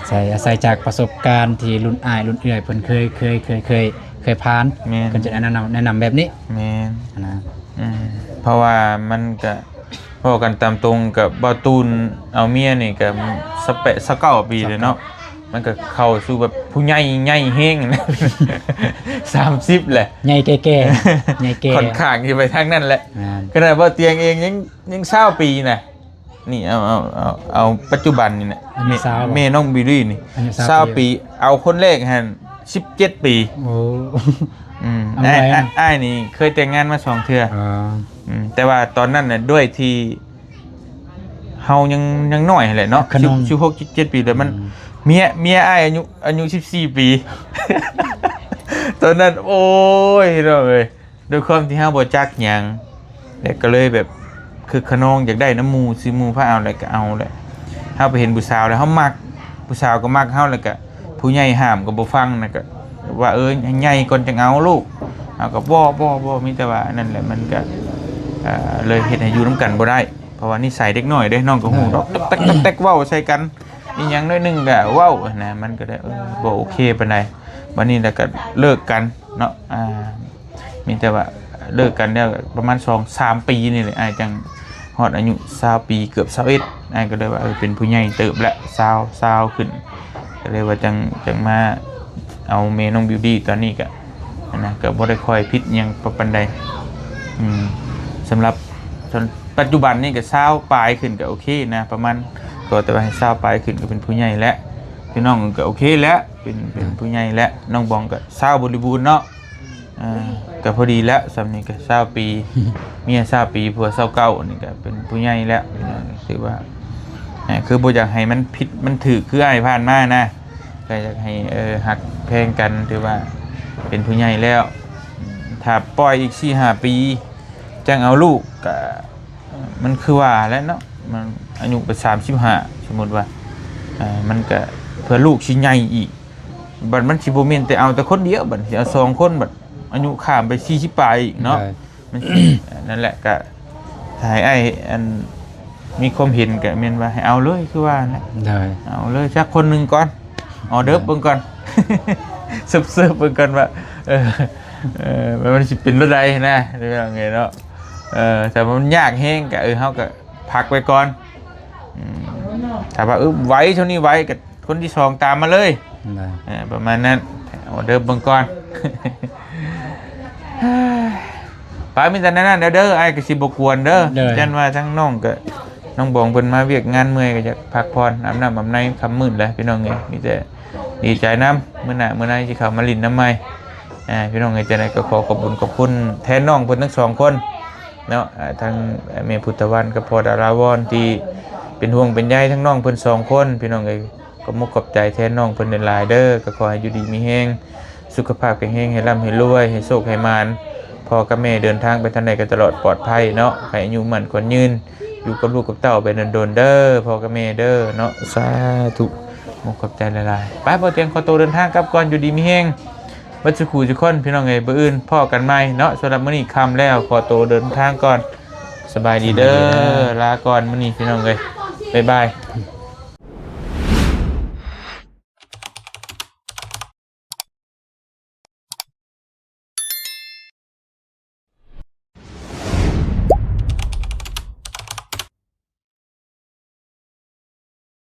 ໃຊ້ ອາໄສຈາກປະສົບການທີ່ລຸ້ນອ້າຍລຸ້ນເອື້ອຍເພິ່ນເຄີຍ ເຄີຍ ເຄີຍ ເຄີຍ ເຄີຍຜ່ານ. ແມ່ນ ເພິ່ນຈະແນະນຳ ແນະນຳແບບນີ້. ແມ່ນ ນະ ອືມ ເພາະວ່າມັນກະ ເວົ້າກັນຕາມຕົງ ກັບບ່າວຕູນເອົາເມຍນີ້ກໍຊາວແປດ ຊາວເກົ້າປີແລ້ວເນາະ. ມັນກໍເຂົ້າສູ່ແບບຜູ້ໃຫຍ່ ໃຫຍ່ແຮງ ສາມສິບແຫຼະ ໃຫຍ່ແກ່ໆ ໃຫຍ່ແກ່ ຂ້ອນຂ້າງທີ່ໄປທາງນັ້ນແຫຼະ. ແມ່ນ ຂະໜາດບ່າວຕຽງເອງຍັງ ຍັງຊາວປີນະ. ນີ້ເອົາ ເອົາ ເອົາ ເອົາປັດຈຸບັນນີ້ນະ ອາຍຸຊາວ ແມ່ນ້ອງບິວດີ້ນີ້ ອາຍຸຊາວ ຊາວປີ ເອົາຄົນແລກຫັ້ນສິບເຈັດປີ. ໂອ້ ອືມ ເອົາໄວນະ ອ້າຍ ອ້າຍນີ້ເຄີຍແຕ່ງງານມາສອງເທື່ອ. ອໍ ອືມ ແຕ່ວ່າຕອນນັ້ນນະ ດ້ວຍທີ່ເຮົາຍັງ ຍັງນ້ອຍຫັ້ນແຫຼະເນາະ ຄັກຂະນອງ ສິບຫົກ ສິບເຈັດປີ ແລ້ວມັນ ອືມ ເມຍ ເມຍອ້າຍອາຍຸ ອາຍຸສິບສີ່ປີ ຕອນນັ້ນ ໂອ້ຍ ພີ່ນ້ອງເອີຍ ດ້ວຍຄວາມທີ່ເຮົາບໍ່ຈັກຫຍັງ ແລ້ວກໍເລີຍແບບຄຶກຂະນອງຢາກໄດ້ນຳໝູ່ ຊື່ໝູ່ພາເອົາ ແລ້ວກໍເອົາແຫຼະ. ເຮົາໄປເຫັນຜູ້ສາວແລ້ວເຮົາມັກ ຜູ້ສາວກໍມັກເຮົາ ແລ້ວກໍຜູ້ໃຫຍ່ຫ້າມກໍບໍ່ຟັງ ແລ້ວກໍວ່າ ເອີ ໃຫຍ່ກ່ອນຈັ່ງເອົາລູກ. ເຮົາກໍ ບໍ່ ບໍ່ ບໍ່ ມີແຕ່ວ່າອັນນັ້ນແຫຼະ ມັນກໍ ເອີ ເລີຍເຮັດໃຫ້ຢູ່ນຳກັນບໍ່ໄດ້ ເພາະວ່ານິໄສເດັກນ້ອຍເດ້ ນ້ອງກໍຮູ້ດອກ ຕັກແຕັກ ຕັກແຕັກ ເວົ້າໃສ່ກັນ ອີ່ຫຍັງໜ້ອຍໜຶ່ງກໍເວົ້າຫັ້ນນະ ມັນກໍໄດ້ ເອີ ບໍ່ໂອເຄປານໃດ. ບັດນີ້ແລ້ວກໍເລີກກັນເນາະ ອ່າ ມີແຕ່ວ່າເລີກກັນໄດ້ປະມານສອງສາມປີນີ້ແຫຼະ ອ້າຍຈັ່ງຮອດອາຍຸຊາວປີ ເກືອບຊາວເອັດ ອ້າຍກໍເລີຍວ່າ ເອີ ເປັນຜູ້ໃຫຍ່ເຕີບແລ້ວ ຊາວ ຊາວຂຶ້ນ ກໍເລີຍວ່າຈັ່ງ ຈັ່ງມາເອົາແມ່ນ້ອງບິວດີ້. ຕອນນີ້ກໍ ຫັ້ນນະ ກໍບໍ່ໄດ້ຄ່ອຍຜິດຫຍັງປານໃດ. ອືມ ສຳລັບ ສ່ວນປັດຈຸບັນນີ້ກໍຊາວປາຍຂຶ້ນກໍໂອເຄນະ ປະມານ ກໍແຕ່ວ່າໃຫ້ຊາວປາຍຂຶ້ນກໍເປັນຜູ້ໃຫຍ່ແລ້ວ ພີ່ນ້ອງກໍໂອເຄແລ້ວ ເປັນ ເປັນຜູ້ໃຫຍ່ແລ້ວ. ນ້ອງບອງກໍຊາວບໍລິບູນເນາະ ອ່າ ກໍພໍດີແລ້ວ ສ່ຳນີ້ກໍຊາວປີ ເມຍຊາວປີ ຜົວຊາວເກົ້າ ນີ້ກໍເປັນຜູ້ໃຫຍ່ແລ້ວ ພີ່ນ້ອງ ຖືວ່າ ອ່າ ຄືບໍ່ຢາກໃຫ້ມັນຜິດມັນຖືກຄືອ້າຍຜ່ານມານະ ກໍຢາກໃຫ້ ເອີ ຮັກແພງກັນ ຖືວ່າເປັນຜູ້ໃຫຍ່ແລ້ວ. ຖ້າປ່ອຍອີກສີ່ຫ້າປີ ຈັ່ງເອົາລູກ ກະ ມັນຄືວ່າແຫຼະເນາະ ມັນອາຍຸໄປສາມສິບຫ້າ ສົມມຸດວ່າ ເອີ ມັນກະເພື່ອລູກຊິໃຫຍ່ອີກ ບັດມັນຊິບໍ່ແມ່ນແຕ່ເອົາແຕ່ຄົນດຽວ ບັດຊິເອົາສອງຄົນ ບັດອາຍຸຂ້າມໄປສີ່ສິບປາຍອີກເນາະ. ໂດຍ ມັນຊິ ນັ້ນແຫຼະ ກະຖ້າໃຫ້ອ້າຍ ອັນ ມີຄວາມເຫັນກະແມ່ນວ່າໃຫ້ເອົາເລີຍ ຄືວ່າແຫຼະ. ໂດຍ ເອົາເລີຍ ຈັກຄົນໜຶ່ງກ່ອນ ອໍເດີບເບິ່ງກ່ອນ ເສີບໆເບິ່ງກ່ອນວ່າ ເອີ ເອີ ມັນຊິເປັນແນວໃດນະ ເປັນຈັ່ງໃດເນາະ. ເອີ ຖ້າວ່າມັນຍາກແຮງກະ ເອີ ເຮົາກະພັກໄວ້ກ່ອນ. ອືມ ຖ້າວ່າ ເອີ ໄວ ຊ່ວງນີ້ໄວ ກະຄົນທີສອງຕາມມາເລີຍ ເອີ ປະມານນັ້ນ ອອເດີເບິ່ງກ່ອນ ໄປ ມີແຕ່ແນວນັ້ນເດີ ອ້າຍກໍຊິບໍ່ກວນເດີ ໂດຍ ຢ້ານວ່າທາງນ້ອງກໍ ນ້ອງບອງເພິ່ນມາວຽກງານເມື່ອຍ ກໍຢາກພັກຜ່ອນ ອາບນ້ຳອາບໃນ ຄ່ຳມືດແລ້ວ ພີ່ນ້ອງເອີຍ ມີແຕ່ດີໃຈນຳ ມື້ໜ້າມື້ໃນຊິເຂົ້າມາຫຼິ້ນນຳໃໝ່ ອ່າ ພີ່ນ້ອງເອີຍ ຈັ່ງໃດກໍຂໍຂອບບຸນຂອບຄຸນແທນນ້ອງເພິ່ນທັງສອງຄົນເນາະ ອ່າ ທັງແມ່ພຸດທະວັນກັບພໍ່ດາລາວອນ ທີ່ເປັນຫ່ວງເປັນໃຍທັງນ້ອງເພິ່ນສອງຄົນ ພີ່ນ້ອງເອີຍ ຂອບມຸກຂອບໃຈແທນນ້ອງເພິ່ນຫຼາຍໆເດີ ກໍຂໍໃຫ້ຢູ່ດີມີແຮງ ສຸຂະພາບແຂງແຮງ ໃຫ້ລ່ຳໃຫ້ລວຍ ໃຫ້ໂຊກໃຫ້ໝານ ພໍ່ກັບແມ່ເດີນທາງໄປທາງໃດກໍຕະຫຼອດປອດໄພເນາະ ໃຫ້ອາຍຸໝັ້ນຂວັນຍືນ ຢູ່ກັບລູກກັບເຕົ້າໄປດົນໆເດີ ພໍ່ກັບແມ່ເດີເນາະ ສາທຸ ຂອບໃຈຫຼາຍໆ ໄປ ບໍ່ຕຽງຂໍໂຕເດີນທາງກັບກ່ອນ ຢູ່ດີມີແຮງ ເບິດສູ່ຄູ່ສູ່ຄົນ ພີ່ນ້ອງເອີຍ ມື້ອື່ນພໍ້ກັນໃໝ່ເນາະ ສຳລັບມື້ນີ້ຄ່ຳແລ້ວ ຂໍໂຕເດີນທາງກ່ອນ ສະບາຍດີເດີ ສະບາຍດີເດີ ລາກ່ອນມື້ນີ້ ພີ່ນ້ອງເອີຍ ບາຍບາຍ.